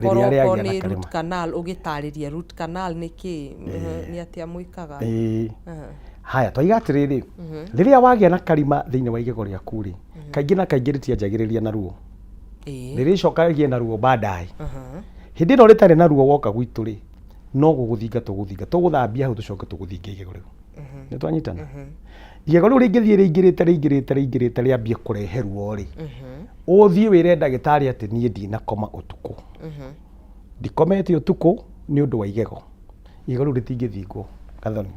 Rĩrĩa Korwo rĩagĩa na nĩ karima. Root canal, ũgĩtarĩria root canal nĩ kĩ, nĩ atĩa mwĩkaga? Ĩĩ. Haya, twaiga atĩrĩrĩ, rĩrĩa wagĩa na karima thĩinĩ wa igego rĩaku rĩ, kaingĩ na kaingĩ rĩtianjagĩrĩria na ruo. Rĩrĩcoka rĩgĩe na ruo baadaye. Hĩndĩ ĩno rĩtarĩ na ruo woka gwitũ rĩ, no gũgũthinga tũgũthinga, tũgũthambia hau tũcoke tũgũthinge igego rĩu. Nĩ twanyitana? Igego rĩu rĩngĩthiĩ rĩingĩrĩte rĩingĩrĩte rĩingĩrĩte rĩambie kũrehe ruo rĩ, ũthiĩ wĩre ndagĩtarĩ atĩ niĩ ndinakoma ũtukũ. Ndikomete ũtukũ nĩ ũndũ wa igego. Igego rĩu rĩtingĩthingwo, Gathoni.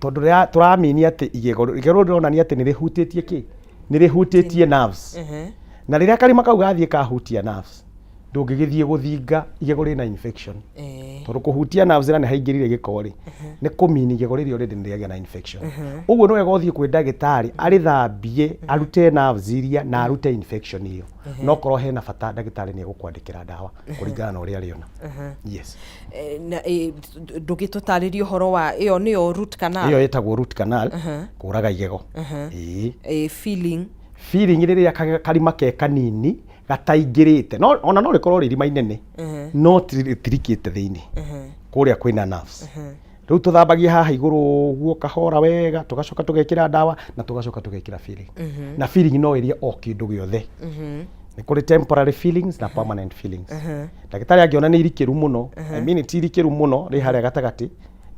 Tondũ tũramini atĩ igego rĩu rĩronania atĩ nĩ rĩhutĩtie kĩ? Nĩ rĩhutĩtie nerves. Na rĩrĩa karima kau gathiĩ kahutia nerves, ndũngĩgĩthiĩ gũthinga igego rĩna infection. Tondũ kũhutia nerves na nĩ haingĩrire gĩko rĩ, nĩ kũmini igego rĩrĩa already nĩ rĩagĩa na infection. Ũguo nĩ wega ũthiĩ kwĩ ndagĩtarĩ arĩthambie, arute nerves iria na arute infection ĩyo. No korwo hena bata ndagĩtarĩ nĩ egũkwandĩkĩra ndawa kũringana na ũrĩa arĩona. Yes. Na ndũgĩtũtarĩrie ũhoro wa ĩyo nĩyo root canal? Ĩyo ĩtagwo root canal, kũraga igego. Ĩĩ. Filling. Filling rĩrĩa karima ke kanini gataingĩrĩte, no ona no rĩkorwo rĩ irima inene, no rĩtirikĩte thĩinĩ kũrĩa kwĩna nerves. Rĩu tũthambagia haha igũrũ ũguo kahora wega, tũgacoka tũgekĩra ndawa na tũgacoka tũgekĩra filling. Na filling no ĩrĩe o kĩndũ gĩothe. Nĩ kũrĩ temporary fillings na permanent fillings. Ndagĩtarĩ angĩona nĩ irikĩru mũno, I mean ti irikĩru mũno, rĩ harĩa gatagatĩ,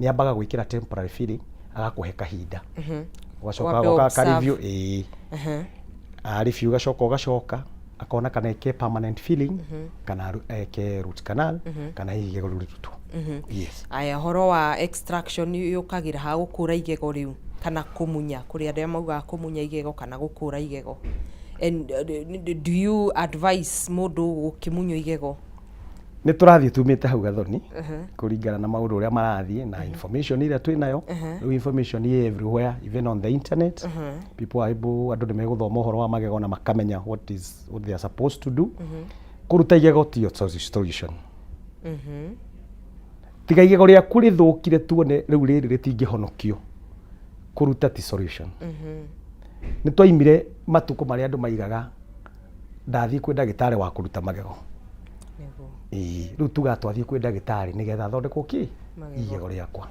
nĩ ambaga gwĩkĩra temporary filling, agakũhe kahinda. Ũgacoka Wambe ũgoka observe. aka-review, ĩĩ. A-review ũgacoka ũgacoka, akona kana eke permanent filling, kana eke root canal, kana hihi igego rĩu rĩrutwo. Yes. Aya, ũhoro wa extraction yũkagĩra ha gũkũra igego rĩu kana kũmunya, kũrĩ arĩa maugaga kũmunya igego kana gũkũra igego. And do you advise mũndũ gũkĩmunywo igego? Nĩ tũrathiĩ tumĩte hau, Gathoni, kũringana na maũndũ ũrĩa marathiĩ na information ĩrĩa twĩ nayo. Rĩu information ĩ everywhere, even on the internet. People are able, andũ nĩ megũthoma ũhoro wa magego na makamenya what they are supposed to do. Kũruta igego tiyo solution. Tiga igego rĩaku rĩthũkire tuone rĩu rĩrĩ rĩtingĩhonokio. Kũruta ti solution. Nĩ twaimire matukũ marĩa andũ maigaga ndathiĩ kwĩ ndagĩtarĩ wa kũruta magego. Ĩĩ, rĩu tugaga twathiĩ kwĩ ndagĩtarĩ nĩgetha athondekwo kĩ? Magego. Igego rĩakwa.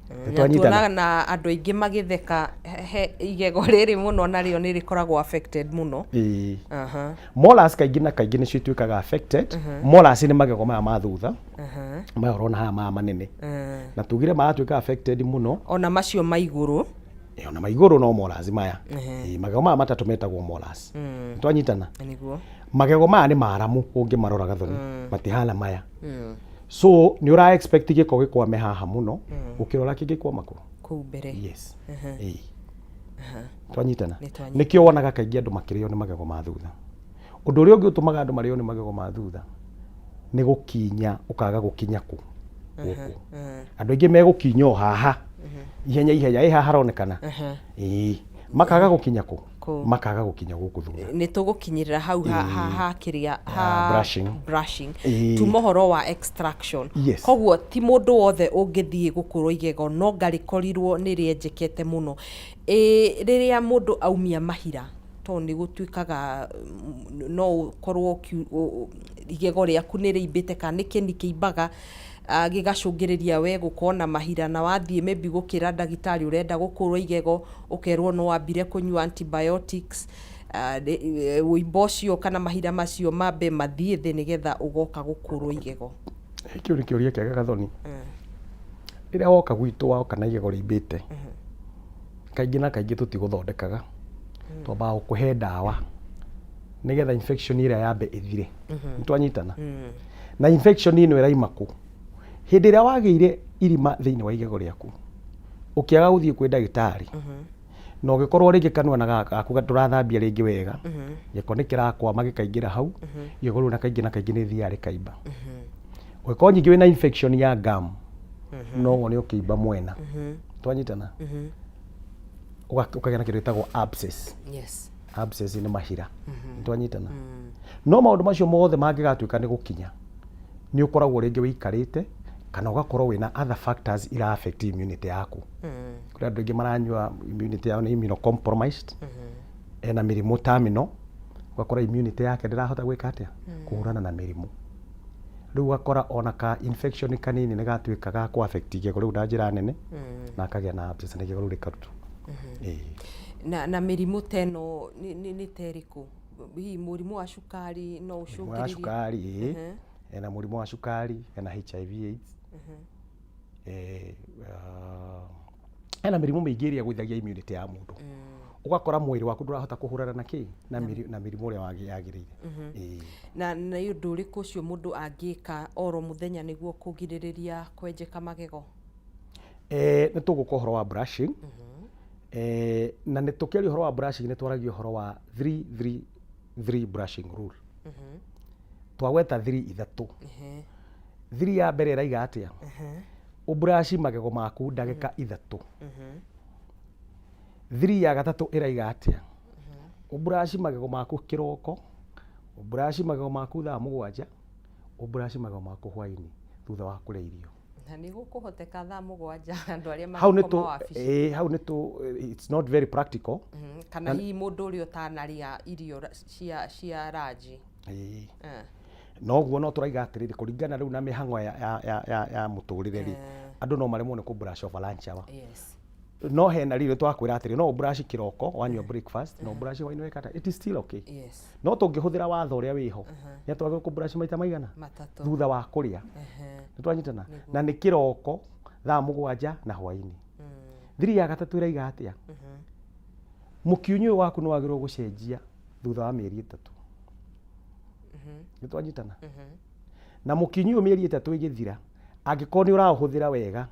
Nĩ Na twanyitana? tuonaga na andũ aingĩ magĩtheka he igego rĩrĩ mũno narĩo nĩ rĩkoragwo affected mũno. Ĩĩ. Aha. Molars kaingĩ na kaingĩ nĩcio ituĩkaga affected. Molars nĩ magego maya ma thutha. Maya ũrona haha maya manene. Na tugire maratuĩka affected mũno. Ona macio ma igũrũ. Ĩ, ona ma igũrũ no molars maya. Ĩĩ, magego maya matatũ metagwo molars. Nĩ twanyitana? Nĩguo. Magego maya nĩ maramu ũngĩmarora, Gathoni, matihana maya. So nĩ ũra expect gĩko gĩkwame haha mũno gũkĩra ũrĩa kĩngĩkwama kũ? Kũu mbere. Yes. Ĩĩ. Twanyitana? Nĩ twanyitana. Nĩkĩo wonaga kaingĩ andũ makĩrĩo nĩ magego ma thutha. Ũndũ ũrĩa ũngĩ ũtũmaga andũ marĩo nĩ magego ma thutha nĩ gũkinya, ũkaga gũkinya kũ gũkũ. Andũ aingĩ megũkinya o haha ihenya ihenya, ĩ haha haronekana, ĩĩ, makaga gũkinya kũ? Kũ? Makaga gũkinya gũkũ thutha. Nĩ tũgũkinyĩrĩra hau ha kĩrĩa ha brushing. Brushing. Ĩĩ. Tuma ũhoro wa extraction. Yes. Koguo ti mũndũ wothe ũngĩthiĩ gũkũrwo igego no ngarĩkorirwo nĩ rĩenjekete mũno. Ĩ rĩrĩa mũndũ aumia mahira, tondũ nĩ gũtuĩkaga no ũkorwo igego rĩaku nĩ rĩimbĩte kana nĩ kĩni kĩimbaga, gĩgacũngĩrĩria we gũkorwo na mahira, na wathiĩ maybe gũkĩra ndagĩtarĩ ũrenda gũkũrwo igego, ũkerwo no wambire kũnyua antibiotics, wũimbo ũcio kana mahira macio mambe mathiĩ thĩ nĩgetha ũgoka gũkũrwo igego. Kĩu nĩ kĩũria kĩega, Gathoni. Rĩrĩa woka gwitũ woka na igego rĩimbĩte, kaingĩ na kaingĩ tũtigũthondekaga, twambaga gũkũhe ndawa nĩgetha infection ĩrĩa yambe ĩthire. Nĩ twanyitana? Na infection ĩno ĩraima kũ? Hĩndĩ ĩrĩa wagĩire irima thĩinĩ wa igego rĩaku, ũkĩaga gũthiĩ kwĩ ndagĩtarĩ, na ũgĩkorwo rĩngĩ kanua na gaku ndũrathambia rĩngĩ wega, gĩko nĩ kĩrakwama gĩkaingĩra hau, igego rĩu na kaingĩ nĩ rĩthiaga rĩkaimba. Ũngĩkorwo ningĩ wĩna infection ya gum, no wone ũkĩimba mwena. Twanyitana? Ũkagĩa na kĩndũ gĩtagwo abscess. Abscess nĩ mahira. Twanyitana? No maũndũ macio mothe mangĩgatuĩka nĩ gũkinya, nĩ ũkoragwo rĩngĩ wĩikarĩte kana ũgakorwo wĩna other factors ira affect immunity yaku. Kũrĩ andũ aingĩ maranyua, immunity yao nĩ immunocompromised, ena mĩrimũ terminal, ũgakora immunity yake ndĩrahota gwĩka atĩa? Kũhũrana na mĩrimũ. Rĩu ũgakora ona ka infection kanini nĩ gatuĩka ga kũ affect igego rĩu na njĩra nene na akagĩa na abscess na igego rĩu rĩkarutwo. Ĩĩ. Na mĩrimũ ta ĩno nĩ ta ĩrĩkũ? Hihi mũrimũ wa cukari no Mũrimũ wa ũcũngĩrĩrie? cukari, ĩĩ. Hena mũrimũ wa cukari, hena HIV AIDS, hena mĩrimũ mĩingĩ ĩrĩa ĩgũithagia immunity ya mũndũ. Ũgakora mwĩrĩ waku ndũrahota kũhũrana na kĩ? Na mĩrimũ ũrĩa yagĩrĩire. Ĩĩ. Na nĩ ũndũ ũrĩkũ ũcio mũndũ angĩka oro mũthenya nĩguo kũgirĩrĩria kwenjeka magego? Nĩ tũgũka ũhoro wa brushing. Na nĩ tũkĩaria ũhoro wa brushing nĩ twaragia ũhoro wa 3-3-3 brushing rule. Twagweta 3 ithatũ. 3 ya mbere ĩraiga atĩa? Ũburaci magego maku ndagĩka 3. 3 ya gatatũ ĩraiga atĩa? Ũburaci magego maku kĩroko, ũburaci magego maku thaa 7, ũburaci magego maku hwainĩ thutha wa kũrĩa irio. Na nĩ gũkũhoteka thaa 7 andũ arĩa Hau nĩ magĩkoma tũ wabici? Ĩĩ, hau nĩ tũ, it's not very practical. Kana hihi mũndũ ũrĩa ũtanarĩa irio cia ranji. Ĩĩ. Noguo no tũraiga atĩrĩrĩ, kũringana rĩu na mĩhang'o ya mũtũrĩre rĩ, andũ no maremwo nĩ kũ brush over lunch hour. No hena rĩrĩ twakwĩra atĩrĩ, no ũbrush kĩroko wanyua breakfast, no ũbrush hwainĩ weka atĩa, it is still okay. No tũngĩhũthĩra watho ũrĩa wĩho, nĩ atwagĩrĩirwo kũ brush maita maigana? 3. Thutha wa kũrĩa. Nĩ twanyitana? Na nĩ kĩroko thaa 7 na hwainĩ. Thiri ya gatatũ ĩraiga atĩa? Mũkiunyi ũyũ waku nĩ wagĩrĩirwo gũcenjia thutha wa mĩeri 3. Nĩ twanyitana? Na mũkiunyi ũyũ mĩeri 3 ĩgĩthira, angĩkorwo nĩ ũraũhũthĩra wega,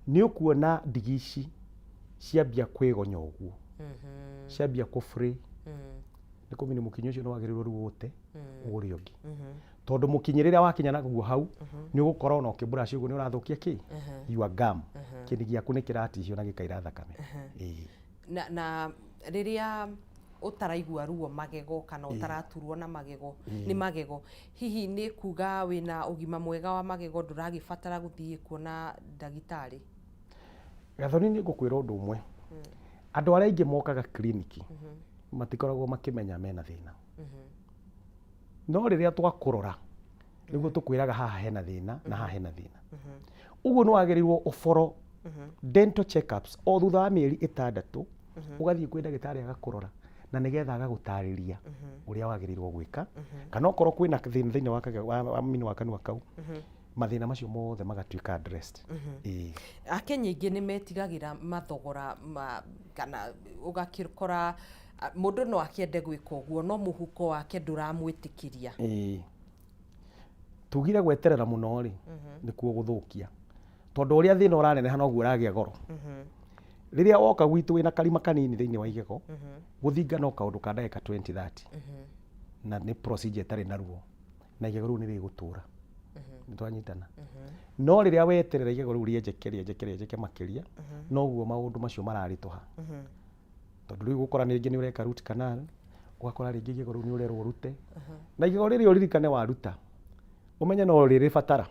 nĩ ũkuona ndigi ici ciambia kwĩgonya ũguo. Ciambia kũ fray. Nĩ kũmini mũkinyĩ ũcio nĩ wagĩrĩirwo rĩu ũte, ũgũre ũngĩ. Tondũ mũkinyĩ rĩrĩa wakinya naguo hau, nĩ ũgũkorwo ona ũkĩbrush ũguo nĩ ũrathũkia kĩ? Your gum. Kĩni gĩaku nĩ kĩratihio na gĩkaira thakame. Ĩĩ. Na rĩrĩa ũtaraigua ruo magego kana ũtaraturwo na magego, nĩ magego, hihi nĩ kuga wĩna ũgima mwega wa magego ndũragĩbatara gũthiĩ kuona ndagĩtarĩ? Gathoni, nĩ ngũkwĩra ũndũ ũmwe. Andũ arĩa aingĩ mokaga kiriniki matikoragwo makĩmenya mena thĩna. No rĩrĩa twakũrora nĩguo tũkwĩraga haha hena thĩna na haha hena thĩna. Ũguo nĩ wagĩrĩirwo ũboro dental checkups o thutha wa mĩeri 6, ũgathiĩ kwĩ ndagĩtarĩ agakũrora na nĩgetha agagũtarĩria ũrĩa wagĩrĩirwo gwĩka, kana okorwo kwĩna thĩna thĩinĩ wa mini wa kanua kau, mathĩna macio mothe magatuĩka addressed. Ĩĩ. Akenya aingĩ nĩ metigagĩra mathogora ma, kana ũgakĩkora mũndũ no akĩende gwĩka ũguo no mũhuko wake ndũramwĩtĩkĩria. Ĩĩ. Tugire gweterera mũno rĩ, nĩkuo gũthũkia, tondũ ũrĩa thĩna ũraneneha noguo ũragĩa goro. Rĩrĩa woka gwitũ wĩna karima kanini thĩinĩ wa igego, gũthinga no kaũndũ ka ndagĩka 20 30, na nĩ procedure ĩtarĩ na ruo, na igego rĩu nĩ rĩgũtũra. Nĩ twanyitana? No rĩrĩa weterera igego rĩu rĩenjeke rĩenjeke rĩenjeke makĩria, noguo maũndũ macio mararitũha. Tondũ rĩu ũgũkora rĩngĩ nĩ ũreka root canal, ũgakora rĩngĩ igego rĩu nĩ ũrerwo ũrute. Na igego rĩrĩ ũririkane waruta, ũmenye no rĩrĩbatara,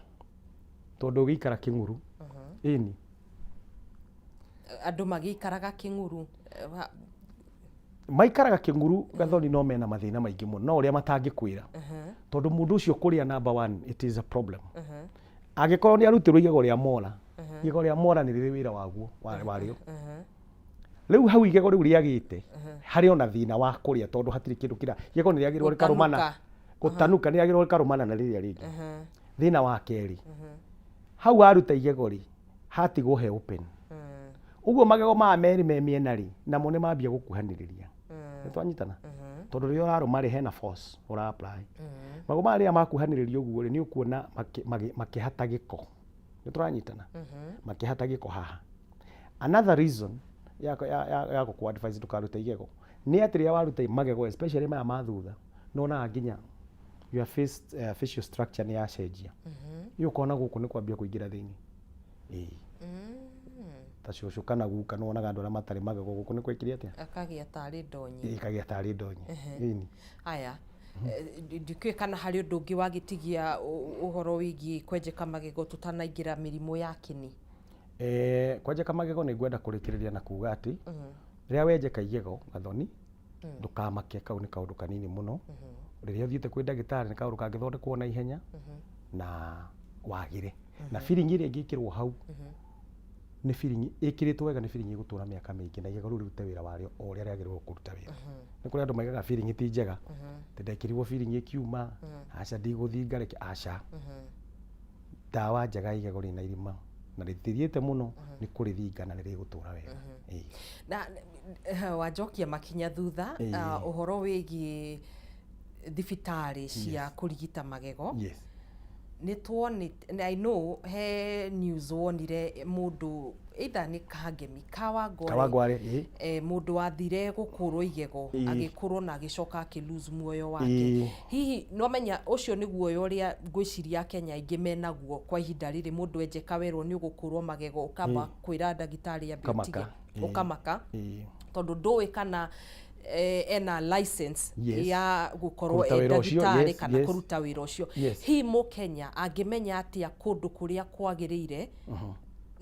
tondũ ũgĩikara kĩng'uru. Ĩni. Andũ magĩikaraga kĩng'uru. Maikaraga kĩng'uru Gathoni, no mena mathĩna maingĩ mũno, no ũrĩa matangĩkwĩra. Tondũ mũndũ ũcio kũrĩa number one, it is a problem. Angĩkorwo nĩ arutĩrwo igego rĩa mora, igego rĩa mora nĩ rĩrĩ wĩra waguo, warĩo. Rĩu hau igego rĩu rĩagĩte, harĩ ona thĩna wa kũrĩa, tondũ hatirĩ kĩndũ kĩra, igego nĩ rĩagĩrĩirwo rĩkarũmana. Gũtanuka, nĩ rĩagĩrĩirwo rĩkarũmana na rĩrĩa rĩngĩ. Thĩna wa kerĩ, hau waruta igego rĩ, hatigwo he open. Ũguo magego maya merĩ me mĩena rĩ, namo nĩ mambia gũkuhanĩrĩria. Nĩ twanyitana? Tondũ rĩrĩa ũrarũma rĩ, hena force ũra apply. Magego maya rĩrĩa makuhanĩrĩria ũguo rĩ, nĩ ũkuona makĩhata gĩko. Nĩ tũranyitana? Makĩhata gĩko haha. Another reason ya gũkũ advise ndũkarute igego nĩ atĩ rĩrĩa waruta magego, especially maya ma thutha, nĩ wonaga nginya your face, facial structure nĩ yacenjia. Nĩ ũkona gũkũ nĩ kwambia kũingĩra thĩinĩ. Ĩĩ. Ta cũcũ kana guka, nĩ wonaga andũ arĩa matarĩ magego gũkũ nĩ gwekire atĩa? Akagĩa tarĩ ndonyi. Ĩĩ, ĩkagĩa tarĩ ndonyi. Ĩni. Aya. Ndikĩũĩ kana harĩ ũndũ ũngĩ wagĩtigia ũhoro wĩgiĩ kwenjeka magego tũtanaingĩra mĩrimũ ya kĩni. Kwenjeka magego nĩ ngwenda kũrĩkĩrĩria na kuga atĩ rĩrĩa wenjeka igego Gathoni, ndũkamake, kau nĩ kaũndũ kanini mũno. Rĩrĩa ũthiĩte kwĩ ndagĩtarĩ nĩ kaũndũ kangĩthondekwo na ihenya. Na wagĩre na filling ĩrĩa ĩngĩkĩrwo hau nĩ filling ĩkĩrĩtwo wega, nĩ filling ĩgũtũra mĩaka mĩingĩ na igego rĩu rĩrute wĩra warĩo o ũrĩa rĩagĩrĩirwo kũruta wĩra. Nĩ kũrĩ andũ maigaga filling ti njega, atĩ ndekĩrirwo filling ĩkiuma, aca ndigũthinga reke, aca. Ndawa njega ya igego rĩna irima na rĩtithiĩte mũno nĩ kũrĩthinga na nĩ rĩgũtũra wega. Ĩĩ. Na wanjokia makinya thutha, ũhoro wĩgiĩ thibitarĩ cia kũrigita magego. Nĩ tuonete, I know he news wonire mũndũ, either nĩ Kangemi, Kawangware, Kawangware, ĩĩ. Mũndũ wathire gũkũrwo igego, agĩkũrwo na agĩcoka akĩ lose muoyo wake. Hihi nĩwamenya ũcio nĩ guoya ũrĩa ngwĩciria Akenya aingĩ menaguo kwa ihinda rĩrĩ, mũndũ enjeka werwo nĩ ũgũkũrwo magego ũkamba kwĩra ndagĩtarĩ ambe Ũkamaka. ũtige, ũkamaka, tondũ ndũĩ kana ena license ya gũkorwo Kũruta e wĩra ũcio, ndagĩtarĩ kana kũruta wĩra ũcio. Hihi Mũkenya angĩmenya atĩa kũndũ kũrĩa kwagĩrĩire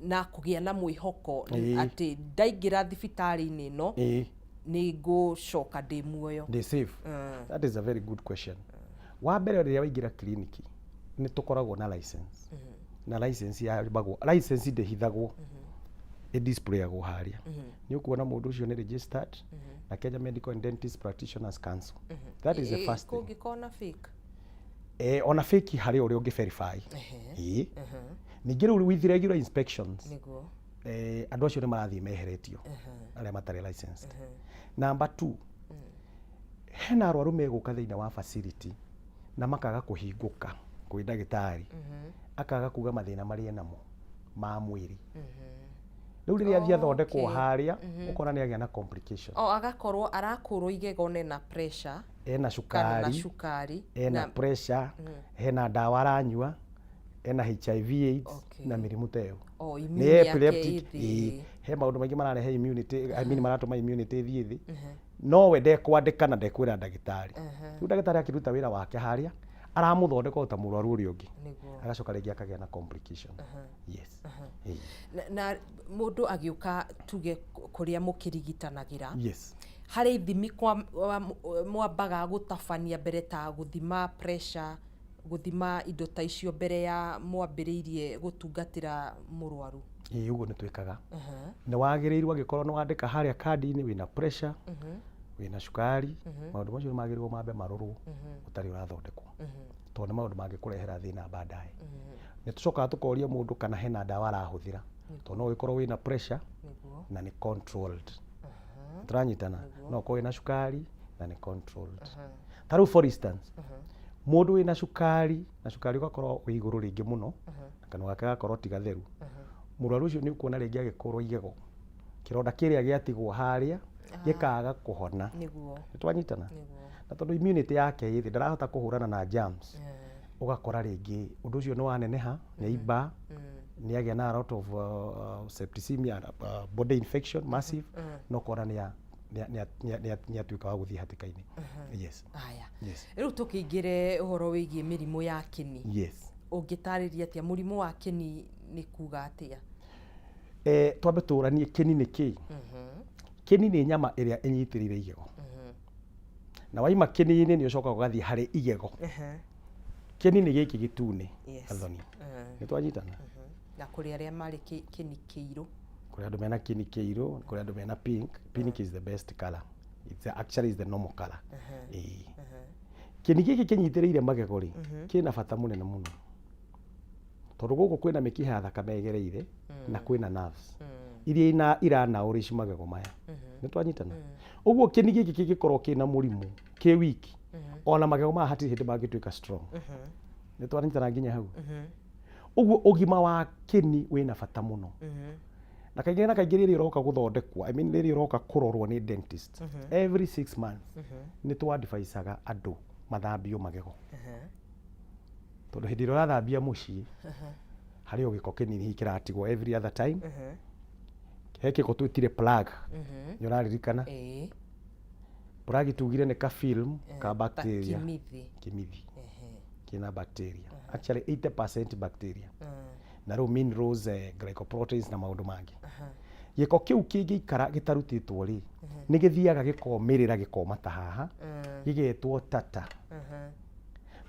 na kũgĩa na mwĩhoko atĩ ndaingĩra thibitarĩ-inĩ ĩno nĩ ngũcoka ndĩ muoyo? Ndĩ safe. That is a very good question. Wa mbere, rĩrĩa waingĩra kiriniki nĩ tũkoragwo na license, na license yambagwo, license ndĩhithagwo, ĩ displayagwo harĩa. Nĩ ũkuona mũndũ ũcio nĩ registered na Kenya Medical and Dentist Practitioners Council. That is the first thing. Kũngĩkorwo na fake? Ona fake harĩ ũrĩa ũngĩ verify. Ĩĩ, ningĩ rĩu with regular inspections, andũ acio nĩ marathiĩ meheretio, arĩa matarĩ licensed. Number two, hena arwaru megũka thĩinĩ wa facility na makaga kũhingũka kwĩ ndagĩtarĩ, akaga kuga mathĩna marĩa enamo ma mwĩrĩ. Rĩu rĩrĩa athiĩ athondekwo harĩa, ũkona nĩ agĩa na complication. O agakorwo arakũrwo igego na pressure ena kana na cukari, cukari, ena pressure, hena ndawa aranyua, ena HIV AIDS na mĩrimũ ta ĩyo. O nĩ immune yake epileptic. ĩ thĩ. Ĩĩ, he maũndũ maingĩ mararehe immunity, I mean, maratũma immunity ĩthiĩ thĩ, no we ndekwandĩka na ndekwĩra ndagĩtarĩ. Rĩu ndagĩtarĩ akĩruta wĩra wake harĩa aramũthondeka o ta mũrwaru ũrĩa ũngĩ, agacoka rĩngĩ akagĩa na complication. Yes. Ĩĩ. Na mũndũ agĩũka tuge kũrĩa mũkĩrigitanagĩra, harĩ ithimi mwambaga gũtabania mbere, ta gũthima pressure, gũthima indo ta icio mbere ya mwambĩrĩirie gũtungatĩra mũrwaru? Ĩĩ, ũguo nĩ twĩkaga. Nĩ wagĩrĩirwo, angĩkorwo nĩ wandĩka harĩa kandi-inĩ wĩna pressure, wĩna cukari, maũndũ macio nĩ magĩrĩirwo mambe marorwo ũtarĩ ũrathondekwo, tondũ nĩ maũndũ mangĩkũrehera thĩna baadaye. Nĩ tũcokaga tũkoria mũndũ kana hena ndawa arahũthĩra, tondũ no ũgĩkorwo wĩna pressure na nĩ controlled. Tũranyitana? No ũkorwo wĩna cukari na nĩ controlled. Ta rĩu, for instance, mũndũ wĩna cukari na cukari ũgakorwo wĩ igũrũ rĩngĩ mũno na kanua gake gagakorwo ti gatheru, mũrwaru ũcio nĩ ũkuona rĩngĩ agĩkũrwo igego, kĩronda kĩrĩa gĩatigwo harĩa gĩkaga kũhona. Nĩ twanyitana? Nĩguo. Na tondũ immunity yake ĩ thĩ, ndarahota kũhũrana na germs, ũgakora rĩngĩ ũndũ ũcio nĩ waneneha, nĩ aimba, nĩ agĩa na a lot of septicemia, body infection massive, na ũkona nĩ atuĩka wa gũthiĩ hatĩka-inĩ. Yes. Haya. Yes. Rĩu tũkĩingĩre ũhoro wĩgiĩ mĩrimũ ya kĩni. Ũngĩtarĩria atĩa mũrimũ wa kĩni, nĩ kuga atĩa? Twambe tũranie kĩni nĩ kĩĩ. Kĩni nĩ nyama ĩrĩa ĩnyitĩrĩire igego, na waima kĩni-inĩ nĩ ũcokaga ũgathiĩ harĩ igego. Kĩni nĩ gĩkĩ gĩtune. Athoni, nĩ twanyitana? Na kũrĩ arĩa marĩ kĩni kĩirũ. Kũrĩ andũ mena kĩni kĩirũ, kũrĩ andũ mena pink. Pink is the best color. It's actually is the normal color. Ĩĩ, kĩni gĩkĩ kĩnyitĩrĩire magego rĩ, kĩna bata mũnene mũno, tondũ gũkũ kwĩna mĩkiha ya thakame ĩgereire na kwĩna nerves iria ira nourish magego maya. Nĩ twanyitana? Ũguo kĩni gĩkĩ kĩngĩkorwo kĩna mũrimũ, kĩ wiki, ona magego maya hatirĩ hĩndĩ mangĩtuĩka strong. Nĩ twanyitana nginya hau? Ũguo ũgima wa kĩni wĩna bata mũno, na kaingĩ na kaingĩ rĩrĩa ũroka gũthondekwo, I mean, rĩrĩa ũroka kũrorwo nĩ dentist, every 6 months nĩ twadvisaga andũ mathambio magego, tondũ hĩndĩ ĩrĩa ũrathambia mũciĩ harĩ o gĩko kĩnini kĩratigwo. Every other time he gĩko twĩtire plaque. Nĩ ũraririkana? Ĩĩ. Plaque tugire nĩ ka film ka ta bacteria. Kĩmithi. Kĩmithi kĩna bacteria, actually 80% bacteria, na rĩu minerals, glycoproteins na maũndũ mangĩ. Gĩko kĩu kĩngĩikara gĩtarutĩtwo rĩ, nĩ gĩthiaga gĩkomĩrĩra, gĩkoma ta haha, gĩgetwo tartar.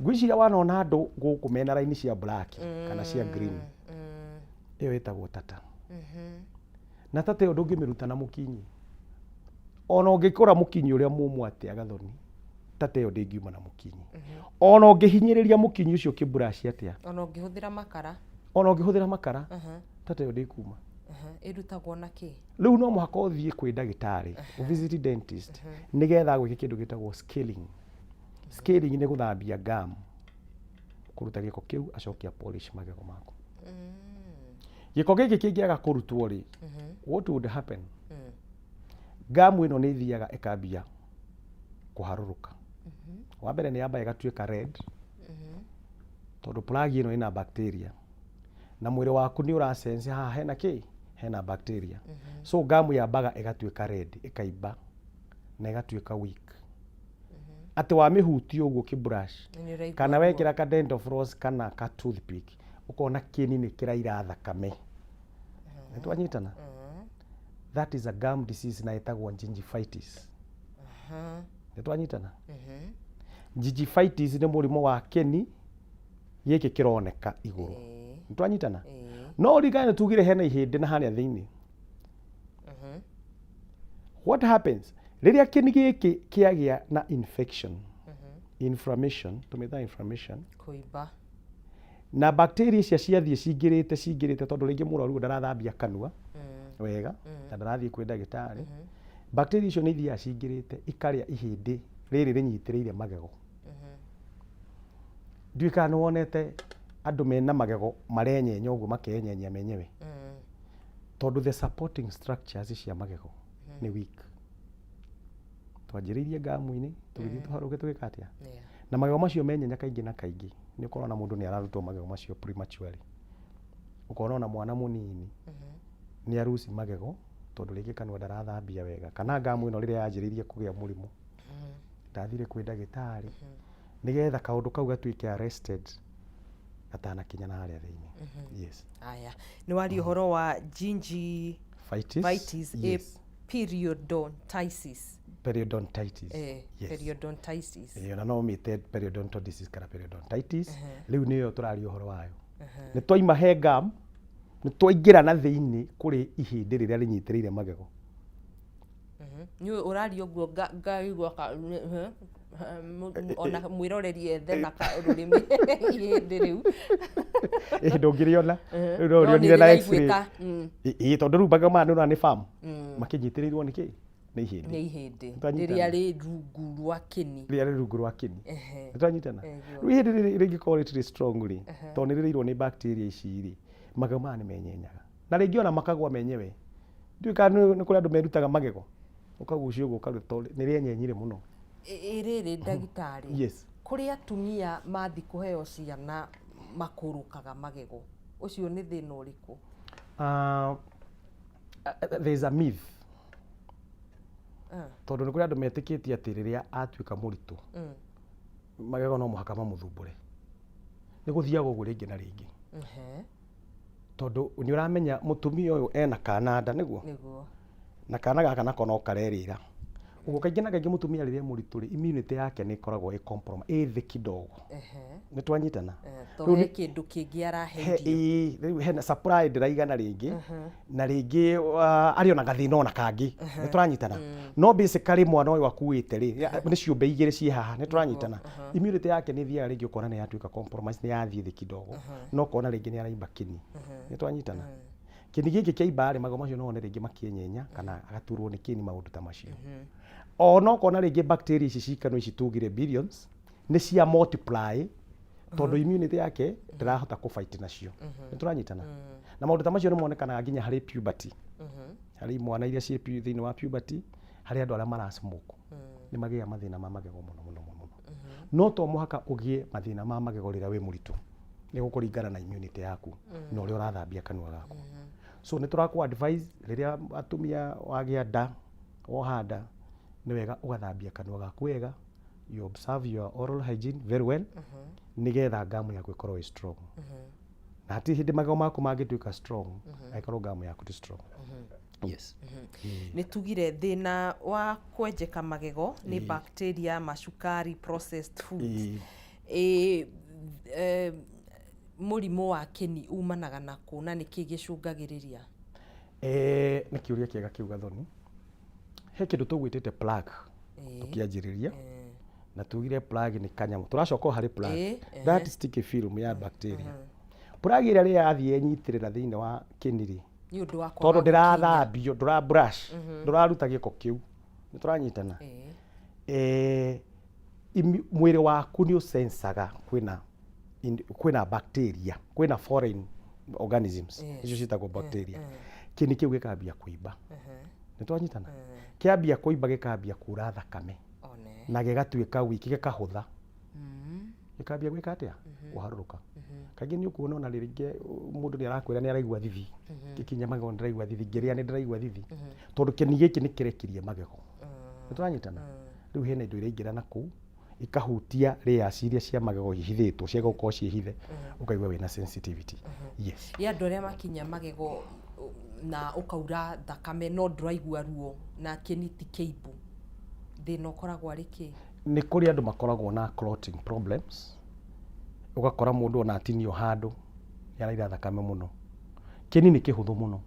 Ngwĩciria wanona andũ gũkũ mena raini cia black kana cia green, ĩyo ĩtagwo tartar. Na tartar ĩyo ndũngĩmĩruta na mũkinyi. Ona ũngĩkũra mũkinyi ũrĩa mũmũ atĩa gathoni, tartar ĩyo ndĩngiuma na mũkinyi. Ona ũngĩhinyĩrĩria mũkinyi ũcio ũkĩmburaci atĩa, Ona ũngĩhũthĩra makara. Ona ũngĩhũthĩra makara, tartar ĩyo ndĩkuma. Ĩrutagwo na kĩ? Rĩu no mũhaka ũthiĩ kwĩ ndagĩtarĩ, ũvisit dentist, nĩgetha agwĩke kĩndũ gĩtagwo scaling. Scaling nĩ gũthambia gum, kũruta gĩko kĩu, acoke a polish magego maku. Gĩko gĩkĩ kĩngĩaga kũrutwo rĩ, what would happen? Gum ĩno nĩ ĩthiaga ĩkambia kũharũrũka. Wa mbere nĩ yambaga ĩgatuĩka red, tondũ plug ĩno ĩna bacteria na mwĩrĩ waku nĩ ũra sense haha hena kĩ, hena bacteria. So gum yambaga ĩgatuĩka red, ĩkaimba na ĩgatuĩka weak, atĩ wamĩhutia ũguo kĩbrush Nĩ ũraigua kana ruo. Wekĩra ka dental floss kana ka toothpick, ũkona kĩni nĩ kĩraira thakame. Nĩ twanyitana? That is a gum disease na ĩtagwo gingivitis. Nĩ twanyitana? Gingivitis nĩ mũrimũ wa kĩni gĩkĩ kĩroneka igũrũ. Nĩ twanyitana? No ũririkane nĩ tugire hena ihĩndĩ na harĩa thĩinĩ. What happens rĩrĩa kĩni gĩkĩ kĩagĩa na infection, inflammation, tũmĩtaga inflammation? Kũimba. Na bacteria icio ciathiĩ cingĩrĩte cingĩrĩte, tondũ rĩngĩ mũrwaru ndarathambia kanua wega na ndarathiĩ kwĩ ndagĩtarĩ, bacteria icio nĩ ithiaga cingĩrĩte ikarĩa ihĩndĩ rĩrĩ rĩnyitĩrĩire magego. Ndiũĩ kana nĩ wonete andũ mena magego marenyenya ũguo, makenyenya menyewe, tondũ the supporting structures cia magego nĩ weak. Twanjĩrĩirie ngamu-inĩ, tũgĩthiĩ tũharũke, tũgĩka atĩa? Na magego macio menyenya kaingĩ na kaingĩ nĩ ũkorona mũndũ nĩ ararutwo magego macio prematurely. Ũkona ona mwana mũnini nĩ aruci magego, tondũ rĩngĩ kanua ndarathambia wega kana ngamu ĩno rĩrĩa yanjĩrĩirie kũgĩa mũrimũ ndathire kwĩ ndagĩtarĩ, nĩgetha kaũndũ kau gatuĩke arrested gatanakinya na harĩa thĩinĩ. Yes. Aya, nĩ waria ũhoro wa gingi Vitis. Vitis. Yes. Periodontitis. Periodontitis. Yes. Periodontitis. Ĩyo na no ũmĩte periodontal disease kana periodontitis. Rĩu nĩyo tũraria ũhoro wayo. Nĩ twaima he gum, nĩ twaingĩra na thĩinĩ kũrĩ ihĩndĩ rĩrĩa rĩnyitĩrĩire magego. Nĩ ũraria ũguo ngaigua ona mwĩroreri ethe na rũrĩmĩ ihĩndĩ rĩu. Ĩĩ, ndũngĩrĩona rĩu, no No ũrĩonire nĩ na x-ray. rĩraiguĩka. Ĩĩ, tondũ rĩu magego maya nĩ ũrona nĩ firm, makĩnyitĩrĩirwo nĩ kĩ? Nĩ ihĩndĩ. Nĩ ihĩndĩ. Nĩtwanyitana? Rĩrĩa rĩ rungu rwa kĩni. Rĩrĩa rĩ rungu rwa kĩni. Nĩtwanyitana? Nĩguo. Rĩu ihĩndĩ rĩrĩ rĩngĩkorwo rĩtirĩ strong rĩ, tondũ nĩ rĩrĩirwo nĩ bacteria ici rĩ, magego maya nĩ menyenyaga na rĩngĩ ona makagwa menyewe. Ndiũĩ kana nĩ kũrĩ andũ merutaga magego, ũkagucia ũguo ũkaruta, nĩ rĩenyenyire mũno. Ĩ rĩrĩ ndagĩtarĩ, Yes. Kũrĩ atumia mathi kũheo ciana makũrũkaga magego, ũcio nĩ thĩna ũrĩkũ? There is a myth, tondũ nĩ kũrĩ andũ metĩkĩtie atĩ rĩrĩa atuĩka mũritũ, magego no mũhaka mamũthumbũre. Nĩ gũthiaga ũguo rĩngĩ na rĩngĩ, tondũ nĩ ũramenya mũtumia ũyũ ena kana nda, nĩguo? Nĩguo. Na kana gaka nako no karerĩra ũguo. Kaingĩ na kaingĩ mũtumia rĩrĩa e mũritũ rĩ, immunity yake nĩ ĩkoragwo ĩ compromise, ĩ thĩ kidogo. Nĩ twanyitana? To Rĩu he kĩndũ kĩngĩ arahe he irio. Ĩĩ, rĩu hena supply ndĩraigana rĩngĩ na rĩngĩ, arĩ ona gathĩna ona kangĩ. Nĩ tũranyitana? No basically mwana ũyũ akuĩte rĩ, nĩ ciũmbe igĩrĩ ciĩ haha. Nĩ tũranyitana? Immunity yake nĩ ĩthiaga rĩngĩ ũkona nĩ yatuĩka compromise, nĩ yathiĩ thĩ kidogo, no ũkona rĩngĩ nĩ araimba kĩni. Nĩ twanyitana? Kĩni gĩkĩ kĩaimba rĩ, magego macio no wone rĩngĩ makĩenyenya kana agaturwo nĩ kĩni, maũndũ ta macio. Ona ũkona rĩngĩ bacteria ici cikanua ici tugire billions nĩ cia multiply, tondũ immunity yake ndĩrahota kũ fight nacio. Nĩ tũranyitana? Na maũndũ ta macio nĩ monekanaga nginya harĩ puberty, harĩ imwana iria ciĩ thĩinĩ wa puberty, harĩ andũ arĩa mara smoke, nĩ magĩaga mathĩna ma magego mũno mũno mũno mũno. No to mũhaka ũgĩe mathĩna ma magego rĩrĩa wĩ mũritũ, nĩ gũkũringana na immunity yaku na ũrĩa ũrathambia kanua gaku. So nĩ tũrakũ advise, rĩrĩa atumia wagĩa nda, woha nda, nĩ wega ũgathambia kanua gaku wega, you observe your oral hygiene very well, nĩgetha ngamu yaku ĩkorwo ĩ strong. Na hatirĩ hĩndĩ magego maku mangĩtuĩka strong angĩkorwo ngamu yaku ti strong. Yes. Nĩ tugire thĩna wa kwenjeka magego nĩ bacteria, macukari, processed foods. Ĩ, mũrimũ wa kĩni umanaga na kũ na nĩkĩ gĩcũngagĩrĩria? Nĩ kĩũria kĩega kĩu, Gathoni. He kĩndũ tũgwĩtĩte plaque tũkĩanjĩrĩria, na tugire plaque nĩ kanyamũ tũracoka o harĩ plaque, that sticky film ya bacteria. Plaque ĩrĩa rĩrĩa yathiĩ yenyitĩrĩra thĩinĩ wa kĩni rĩ, nĩ ũndũ wa tondũ kwaga gũkinya. Ndĩrathambio, ndũra brush, ndũraruta gĩko kĩu, nĩ tũranyitana? Mwĩrĩ waku nĩ ũsensaga kwĩna bacteria, kwĩna foreign organisms. Icio ciĩtagwo bacteria. Kĩni kĩu gĩkambia kũimba. Nĩ twanyitana? Kĩambia kũimba, gĩkambia kura thakame One. Na gĩgatuĩka wiki, gĩkahũtha, gĩkambia gwĩka atĩa? Kũharũrũka. Kaingĩ nĩ ũkuona ona rĩngĩ mũndũ nĩ arakwĩra nĩ araigua thithi ngĩkinya magego, nĩ ndĩraigua thithi ngĩrĩa, nĩ ndĩraigua thithi, tondũ kĩni gĩkĩ nĩ kĩrekirie magego. Nĩ tũranyitana? Rĩu hena indo iraingĩra na kũu ikahutia layers iria cia magego ihithĩtwo, cia gũkorwo ciĩ hithe, ũkaigua wĩna sensitivity. Yes. Ĩ andũ arĩa makinya magego na ũkaura thakame no ndũraigua ruo na kĩni ti kĩimbu, thĩna ũkoragwo arĩ kĩ? Nĩ kũrĩ andũ makoragwo na clotting problems, ũgakora mũndũ ona atinio handũ nĩ araira thakame mũno. Kĩni nĩ kĩhũthũ mũno.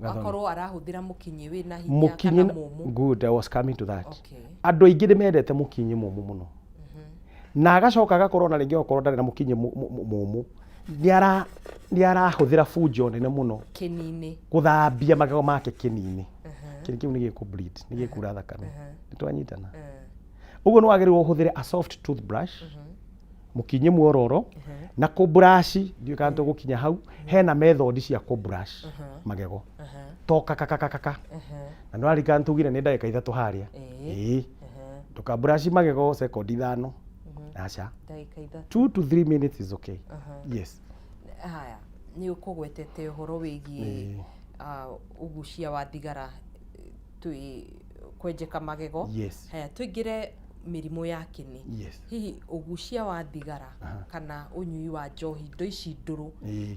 Gathoni. Akorwo arahũthĩra mũkinyĩ wĩna hinya mũkinyi kana mũmũ? Good, I was coming to that. Andũ aingĩ nĩ mendete mũkinyi mũmũ mũno, na agacoka agakorwo na rĩngĩ okorwo ndarĩ na mũkinyi mũmũ, nĩ arahũthĩra bunjo nene mũno kĩni-inĩ. Gũthambia magego make kĩni-inĩ. Kĩni kĩu nĩ gĩkũ bleed, nĩ gĩkura thakame. Nĩ twanyitana? Ũguo nĩ wagĩrĩirwo ũhũthĩre a soft toothbrush, mũkinyi mwororo, na kũbrush. Ndiũĩ kana tũgũkinya hau. Hena method cia kũbrush magego, to kakakakaka, na nĩ waririkana tugire nĩ ndagĩka 3 harĩa. Ĩĩ, ndũkabrush magego sekondi 5, aca. Ndagĩka 3. 2 to 3 minutes is okay. Yes. Haya, nĩ ũkũgwetete ũhoro wĩgiĩ ũgucia wa thigara, twĩ kwenjeka magego. Haya, tũingĩre mĩrimũ ya kĩni. Hihi ũgucia wa thigara kana ũnyui wa njohi, indo ici ndũrũ,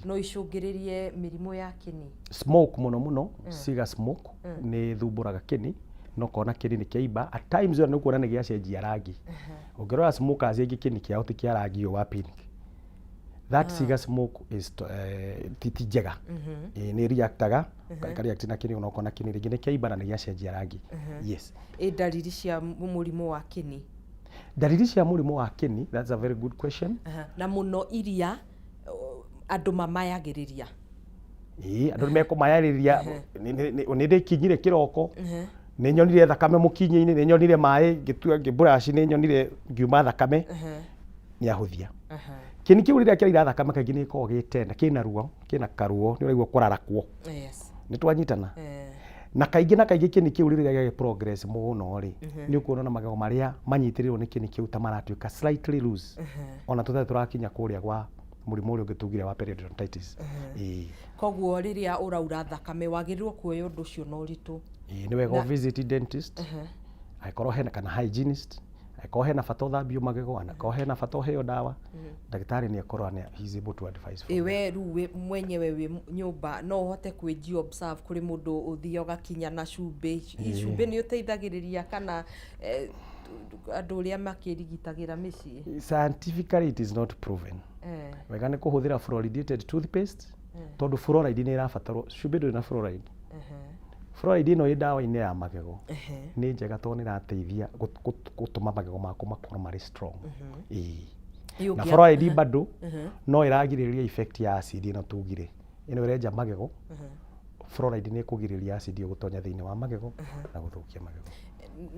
no icũngĩrĩrie mĩrimũ ya kĩni? Smoke mũno mũno, cigar smoke nĩ thumbũraga kĩni, no kona kĩni nĩ kĩaimba. At times ona nĩ ũkuona nĩ gĩacenjia rangi. Ũngĩrora smokers aingĩ, kĩni kĩao ti kĩa rangi ũyũ wa pink. That cigar smoke is ti njega. Ĩĩ, nĩ reactaga, ĩka react na kĩni, ona ũkona kĩni rĩngĩ nĩ kĩaimba na nĩ gĩacenjia rangi. Yes. Ĩ ndariri cia mũrimũ wa kĩni? Ndariri cia mũrimũ wa kĩni, that's a very good question. Na mũno iria andũ mamayagĩrĩria. Ĩĩ, andũ nĩ mekũmayarĩria, nĩ ndĩkinyire kĩroko, nĩ nyonire thakame mũkinyĩ-inĩ, nĩ nyonire maĩ ngĩtua ngĩbrush, nĩ nyonire ngiuma thakame. Nĩ ahũthia. Kĩni kĩu rĩrĩa kĩraira thakame kaingĩ nĩ gĩkoragwo gĩ tender, kĩna ruo, kĩna karuo, nĩ ũraigua kũrarakwo. Nĩ twanyitana? Na kaingĩ na kaingĩ kĩni kĩu rĩrĩa gĩagĩ progress mũno rĩ, nĩ ũkuona na magego marĩa manyitĩrĩirwo nĩ kĩni kĩu ta maratuĩka slightly loose, ona tũtarĩ tũrakinya kũrĩa gwa mũrimũ ũrĩa ũngĩ tugire wa periodontitis. Ĩĩ. Koguo rĩrĩa ũraura thakame wagĩrĩirwo kuoya ũndũ ũcio na ũritũ. Ĩĩ, nĩ wega visit dentist angĩkorwo hena, kana hygienist angĩkorwo hena bata ũthambio magego, angĩkorwo hena bata ũheo ndawa, ndagĩtarĩ nĩ ekorwo he is able to advise from Ĩ we rĩu wĩ mwenyewe wĩ nyũmba no ũhote kwĩji observe? Kũrĩ mũndũ ũthiaga ũgakinya na cumbĩ. Cumbĩ nĩ ũteithagĩrĩria kana andũ ũrĩa makĩrigitagĩra mĩciĩ? Scientifically it is not proven. Wega nĩ kũhũthĩra fluoridated toothpaste, tondũ fluoride nĩ ĩrabatarwo. Cumbĩ ndũrĩ na fluoride. Fluoride ĩno ĩ ndawa-inĩ ya magego nĩ njega, tondũ nĩ ĩrateithia gũtũma magego maku makorwo marĩ strong. Ĩĩ. Ĩ Na fluoride bado no ĩragirĩrĩria effect ya acid ĩno tugire, ĩno ĩrenja magego. Fluoride nĩ ĩkũgirĩrĩria acid ĩyo gũtonya thĩinĩ wa magego na gũthũkia magego.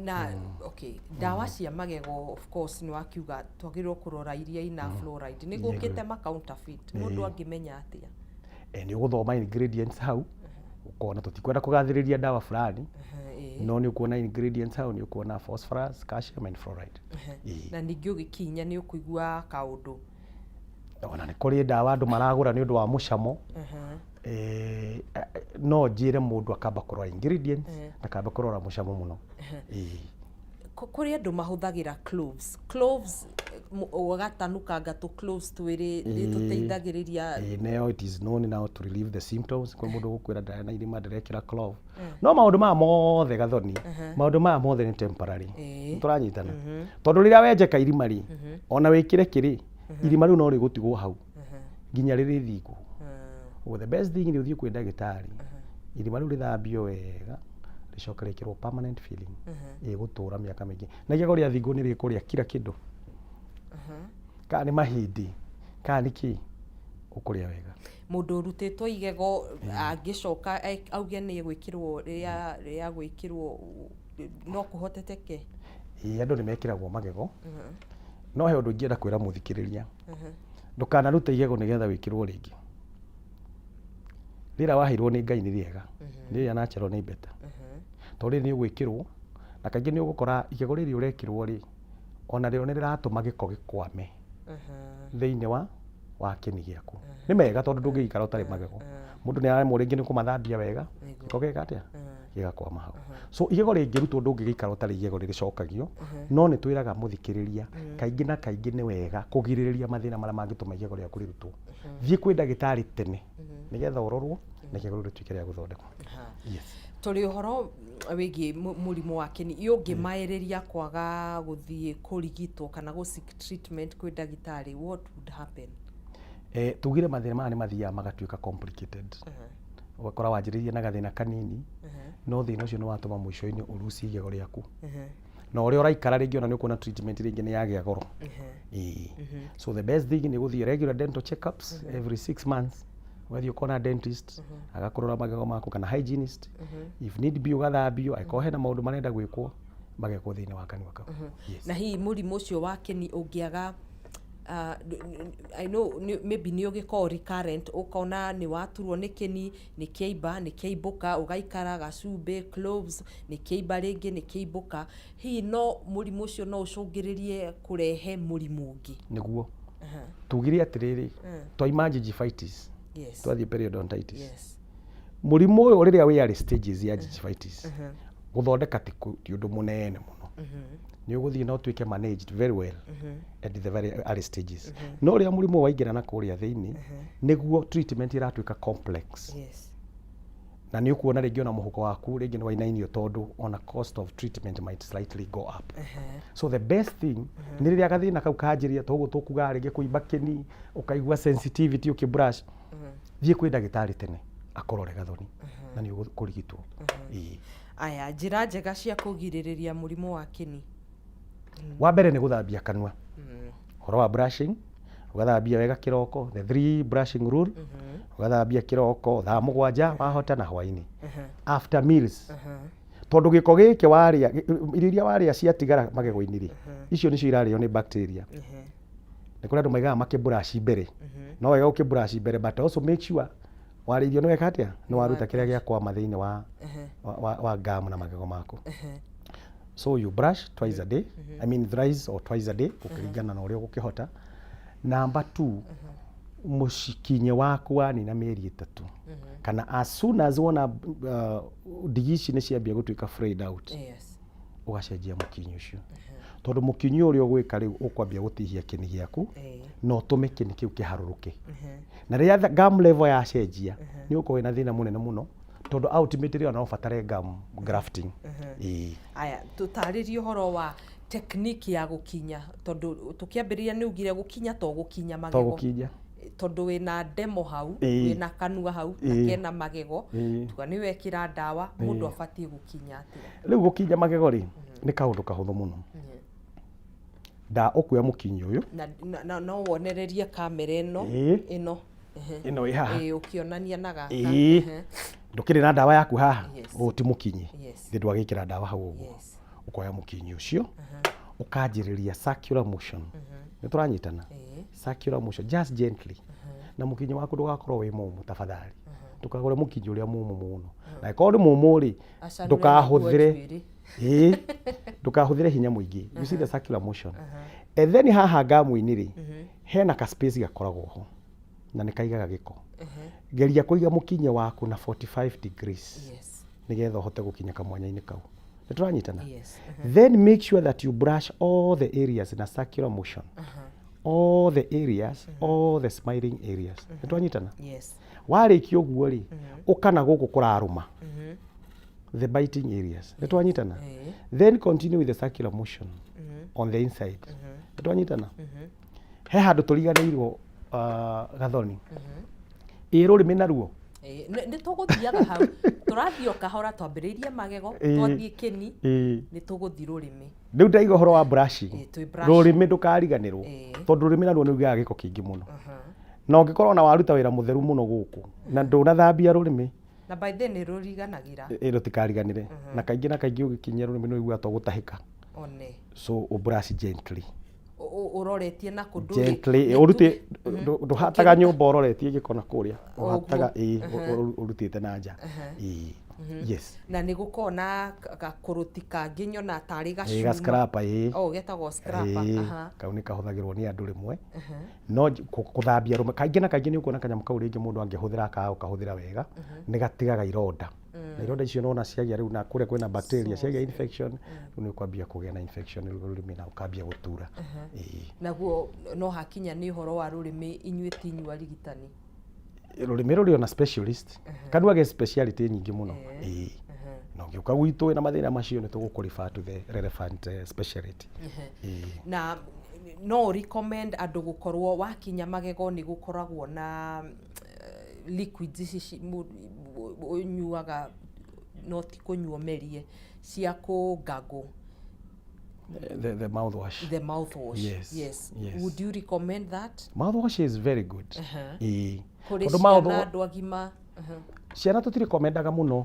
Na okay, ndawa cia magego, of course nĩ wakiuga twagĩrĩirwo kũrora iria ina fluoride. Nĩ gũkĩte ma counterfeit, mũndũ angĩmenya atĩa? Nĩ ũgũthoma ingredients hau, ũkona. Tũtikwenda kũgathĩrĩria ndawa fulani, no nĩ ũkuona ingredients hau, nĩ ũkuona phosphorus, calcium and fluoride. Ĩĩ. Na ningĩ ũgĩkinya nĩ ũkũigua kaũndũ. Ona nĩ kũrĩ ndawa andũ maragũra nĩ ũndũ wa mũcamo. No njĩre mũndũ akamba kũrora ingredients, ndakambe kũrora mũcamo mũno. Ĩĩ. Kũrĩ andũ mahũthagĩra cloves. Cloves, ũgatanukanga tũ cloves twĩrĩ, nĩ tũteithagĩrĩria. Ĩĩ, nayo it is known now to relieve the symptoms. Kwĩ mũndũ ũgũkwĩra ndarĩ na irima, ndĩrekĩra clove. No maũndũ maya mothe Gathoni, maũndũ maya mothe nĩ temporary. Nĩ tũranyitana? Tondũ rĩrĩa wenjeka irima rĩ, ona wĩkĩre kĩrĩ, irima rĩu no rĩgũtigwo hau nginya rĩrĩthingwo. Ũguo the best thing nĩ ũthiĩ kwĩ ndagĩtarĩ, irima rĩu rĩthambio wega, rĩcoke rĩkĩrwo permanent filling ĩgũtũra mĩaka mĩingĩ. Na igego rĩathingwo nĩ rĩkũrĩa kira kĩndũ, kana nĩ mahĩndĩ, kana nĩ kĩ, ũkũrĩa wega. Mũndũ ũrutĩtwo igego angĩcoka auge nĩ egwĩkĩrwo rĩa rĩa gwĩkĩrwo, no kũhoteteke? Ĩĩ, andũ nĩ mekĩragwo magego, no he ũndũ ingĩenda kwĩra mũthikĩrĩria. Ndũkanarute igego nĩgetha wĩkĩrwo rĩngĩ. Rĩra waheirwo nĩ Ngai nĩ rĩega, nĩ rĩrĩa natural nĩ better. Tondũ rĩrĩ nĩ ũgwĩkĩrwo, na kaingĩ nĩ ũgũkora igego rĩrĩ ũrekĩrwo rĩ, ona rĩo nĩ rĩratũma gĩko gĩkwame thĩinĩ wa kĩni gĩaku. Nĩ mega tondũ ndũngĩgĩikara ũtarĩ magego. Mũndũ nĩ araremwo rĩngĩ nĩ kũmathambia wega, gĩko gĩka atĩa? Gĩgakwama hau. So igego rĩngĩrutwo ndũngĩgĩikara ũtarĩ igego rĩrĩcokagio, no nĩ twĩraga mũthikĩrĩria kaingĩ na kaingĩ nĩ wega kũgirĩrĩria mathĩna marĩa mangĩtũma igego rĩaku rĩrutwo. Thiĩ kwĩ ndagĩtarĩ tene nĩgetha ũrorwo na igego rĩu rĩtuĩke rĩa gũthondekwo. Yes. Tũrĩ ũhoro wĩgiĩ mũrimũ wa kĩni, ũngĩmaĩrĩria kwaga gũthiĩ kũrigitwo kana gũ seek treatment kwĩ ndagĩtarĩ, what would happen? Tugire mathĩna maya nĩ mathiaga magatuĩka complicated. Ũgakora wanjĩrĩirie na gathĩna kanini, no thĩna ũcio nĩ watũma mũico-inĩ ũruci igego rĩaku. Na ũrĩa ũraikara rĩngĩ ona nĩ ũkuona treatment rĩngĩ nĩ yagĩa goro. Ĩĩ. So the best thing nĩ gũthiĩ regular dental checkups every 6 months. Ũgathiĩ ũkona dentist, agakũrora magego maku, kana hygienist. If need be ũgathambio, angĩkorwo hena maũndũ marenda gwĩkwo, magekwo thĩinĩ wa kanua kau. Yes. Na hihi mũrimũ ũcio wa kĩni ũngĩaga, I know maybe nĩ ũgĩkoragwo recurrent, ũkona nĩ waturwo nĩ kĩni, nĩ kĩaimba, nĩ kĩaimbũka, ũgaikara gacumbĩ, cloves, nĩ kĩaimba rĩngĩ, nĩ kĩaimbũka. Hihi no mũrimũ ũcio no ũcũngĩrĩrie kũrehe mũrimũ ũngĩ? Nĩguo. Tugire atĩrĩrĩ, twaima gingivitis, twathiĩ periodontitis. Mũrimũ ũyũ rĩrĩa wĩ early stages ya gingivitis, gũthondeka ti ũndũ mũnene mũno. Nĩ ũgũthiĩ na ũtuĩke managed very well at the very early stages. No rĩrĩa mũrimũ waingĩra na kũrĩa thĩinĩ, nĩguo treatment ĩratuĩka complex. Na nĩ ũkuona rĩngĩ ona mũhuko waku rĩngĩ nĩ wainainio tondũ ona cost of treatment might slightly go up. So the best thing nĩ rĩrĩa gathĩna kau kanjĩrĩria, toguo tũkugaga rĩngĩ kũimba kĩni, ũkaigua sensitivity ũkĩ brush, thiĩ kwĩ ndagĩtarĩ tene akũrore Gathoni, na nĩ ũkũrigitwo. Ĩĩ. Aya, njĩra njega cia kũgirĩrĩria mũrimũ wa kĩni. Wa mbere nĩ gũthambia kanua. Ũhoro wa brushing, ũgathambia wega kĩroko, the three brushing rule, ũgathambia kĩroko thaa 7 wahota, na hwainĩ after meals, tondũ gĩko gĩkĩ warĩa, irio iria warĩa ciatigara magego-inĩ rĩ, icio nĩcio irarĩo nĩ bacteria. Nĩ kũrĩ andũ maigaga makĩbrush mbere. No wega ũkĩbrush mbere, but also make sure warĩa irio nĩ weka atĩa, nĩ waruta kĩrĩa gĩakwama thĩinĩ wa gum na magego maku. So you brush twice a day, I mean thrice or twice a day, gũkĩringana na ũrĩa ũgũkĩhota. Number two, mũcikinye waku wanina mĩeri 3, kana as soon as wona ndigi ici nĩ ciambia gũtuĩka frayed out, ũgacenjia mũkinyi ũcio, tondũ mũkinyi ũrĩa ũgwĩka rĩu ũkwambia gũtihia kĩni gĩaku na ũtũme kĩni kĩu kĩharũrũke. Na rĩrĩa gum level yacenjia, nĩ ũgũkorwo wĩna thĩna mũnene mũno, tondũ ultimately ona no ũbatare gum grafting. Ĩĩ. Aya, tũtarĩrie ũhoro wa technique ya gũkinya, tondũ tũkĩambĩrĩria nĩ ugire gũkinya to gũkinya to magego. Gũkinya. Tondũ wĩna demo hau, wĩna kanua hau na kena magego, tuga nĩ wekĩra ndawa, mũndũ abatiĩ gũkinya atĩa? Rĩu gũkinya magego rĩ, nĩ kaũndũ kahũthũ mũno. Nda ũkuoya mũkinyi ũyũ. Na no wonererie kamera ĩno. Ĩno. Ĩno ĩ haha. Ĩĩ, ũkĩonania na gaka. Ndũkĩrĩ na ndawa yaku haha? Yes. Ũyũ ti mũkinyi. Thĩ ndwagĩkĩra ndawa hau ũguo. Ũkoya mũkinyi ũcio, ũkanjĩrĩria circular motion. Nĩ tũranyitana? Ĩĩ. Circular motion, just gently, na mũkinyi waku ndũgakorwo wĩ mũmũ. Tafadhali ndũkagũre mũkinyi ũrĩa mũmũ mũno, na angĩkorwo nĩ mũmũ rĩ, Acanũre ndũkahũthĩre naguo njuĩrĩ. Ĩĩ, ndũkahũthĩre hinya mũingĩ. You see the circular motion? And then haha ngamu-inĩ rĩ, hena ka space gakoragwo ho na nĩ kaigaga gĩko. Geria kũiga mũkinyi waku na 45 degrees, nĩgetha ũhote gũkinya kamwanya-inĩ kau. Nĩ tũranyitana? Yes. Then make sure that you brush all the areas in a circular motion, all the areas, all the smiling areas. Nĩ twanyitana? Yes. Warĩkia ũguo rĩ, ũka na gũkũ kũrarũma, the biting areas. Nĩ twanyitana? Ĩĩ. Then continue with the circular motion on the inside. Nĩ twanyitana? He handũ tũriganĩirwo, Gathoni, ĩ rũrĩmĩ naruo. Ĩĩ, nĩ tũgũthiaga hau, tũrathiĩ o kahora, twambĩrĩirie magego, twathiĩ kĩni, nĩ tũgũthiĩ rũrĩmĩ. Rĩu ndaiga ũhoro wa brushing. Ĩĩ, twĩ brushing. Rũrĩmĩ ndũkariganĩrwo, tondũ rũrĩmĩ naruo nĩ rugaga gĩko kĩingĩ mũno, na ũngĩkorwo na waruta wĩra mũtheru mũno gũkũ na ndũnathambia rũrĩmĩ. Na by then nĩ rũriganagĩra. Ĩ, rũtikariganĩre. Na kaingĩ na kaingĩ ũgĩkinyia rũrĩmĩ nĩ ũiguaga to gũtahĩka. One. So ũbrush gently. Ũroretie na kũ? Gently ũrute, ndũhataga nyũmba ũroretie gĩko na kũrĩa ũhataga, ĩ, ũrutĩte na nja, ĩ, yes. Na nĩ gũkorwo na gakũrũti kangĩ nyona tarĩ gacuma. Ga scraper, ĩ. Oh, getagwo scraper. Ĩ, kau nĩ kahũthagĩrwo nĩ andũ rĩmwe, no gũthambia rũme kaingĩ na kaingĩ nĩ ũkuona kanyamũ kau rĩngĩ mũndũ angĩhũthĩra akaga gũkahũthĩra wega, nĩ gatigaga ironda, na ironda icio nona ciagĩa rĩu na kũrĩa kwĩna bacteria, ciagĩa infection, rĩu nĩ ũkwambia kũgĩa na infection rĩu rũrĩmĩ na ũkambia gũtura, ĩ. Naguo no hakinya nĩ ũhoro wa rũrĩmĩ, inyuĩ ti inyuĩ arigitani? Rũrĩmĩ rũrĩ ona specialist, kanua ge speciality nyingĩ mũno, ĩ, na ũngĩũka gwitũ wĩna mathĩna macio, nĩ tũgũkũ refer to the relevant speciality, ĩ. Na no recommend andũ gũkorwo wakinya magego nĩ gũkoragwo na liquids ici ũnyuaga, no ti kũnyua ũmerie, cia kũ gargle? The mouthwash. The mouthwash. Yes, yes. Yes. Would you recommend that? Mouthwash is very good, ĩ. Kũrĩ Tondũ ciana, andũ agima? Ciana tũtirekomendaga mũno,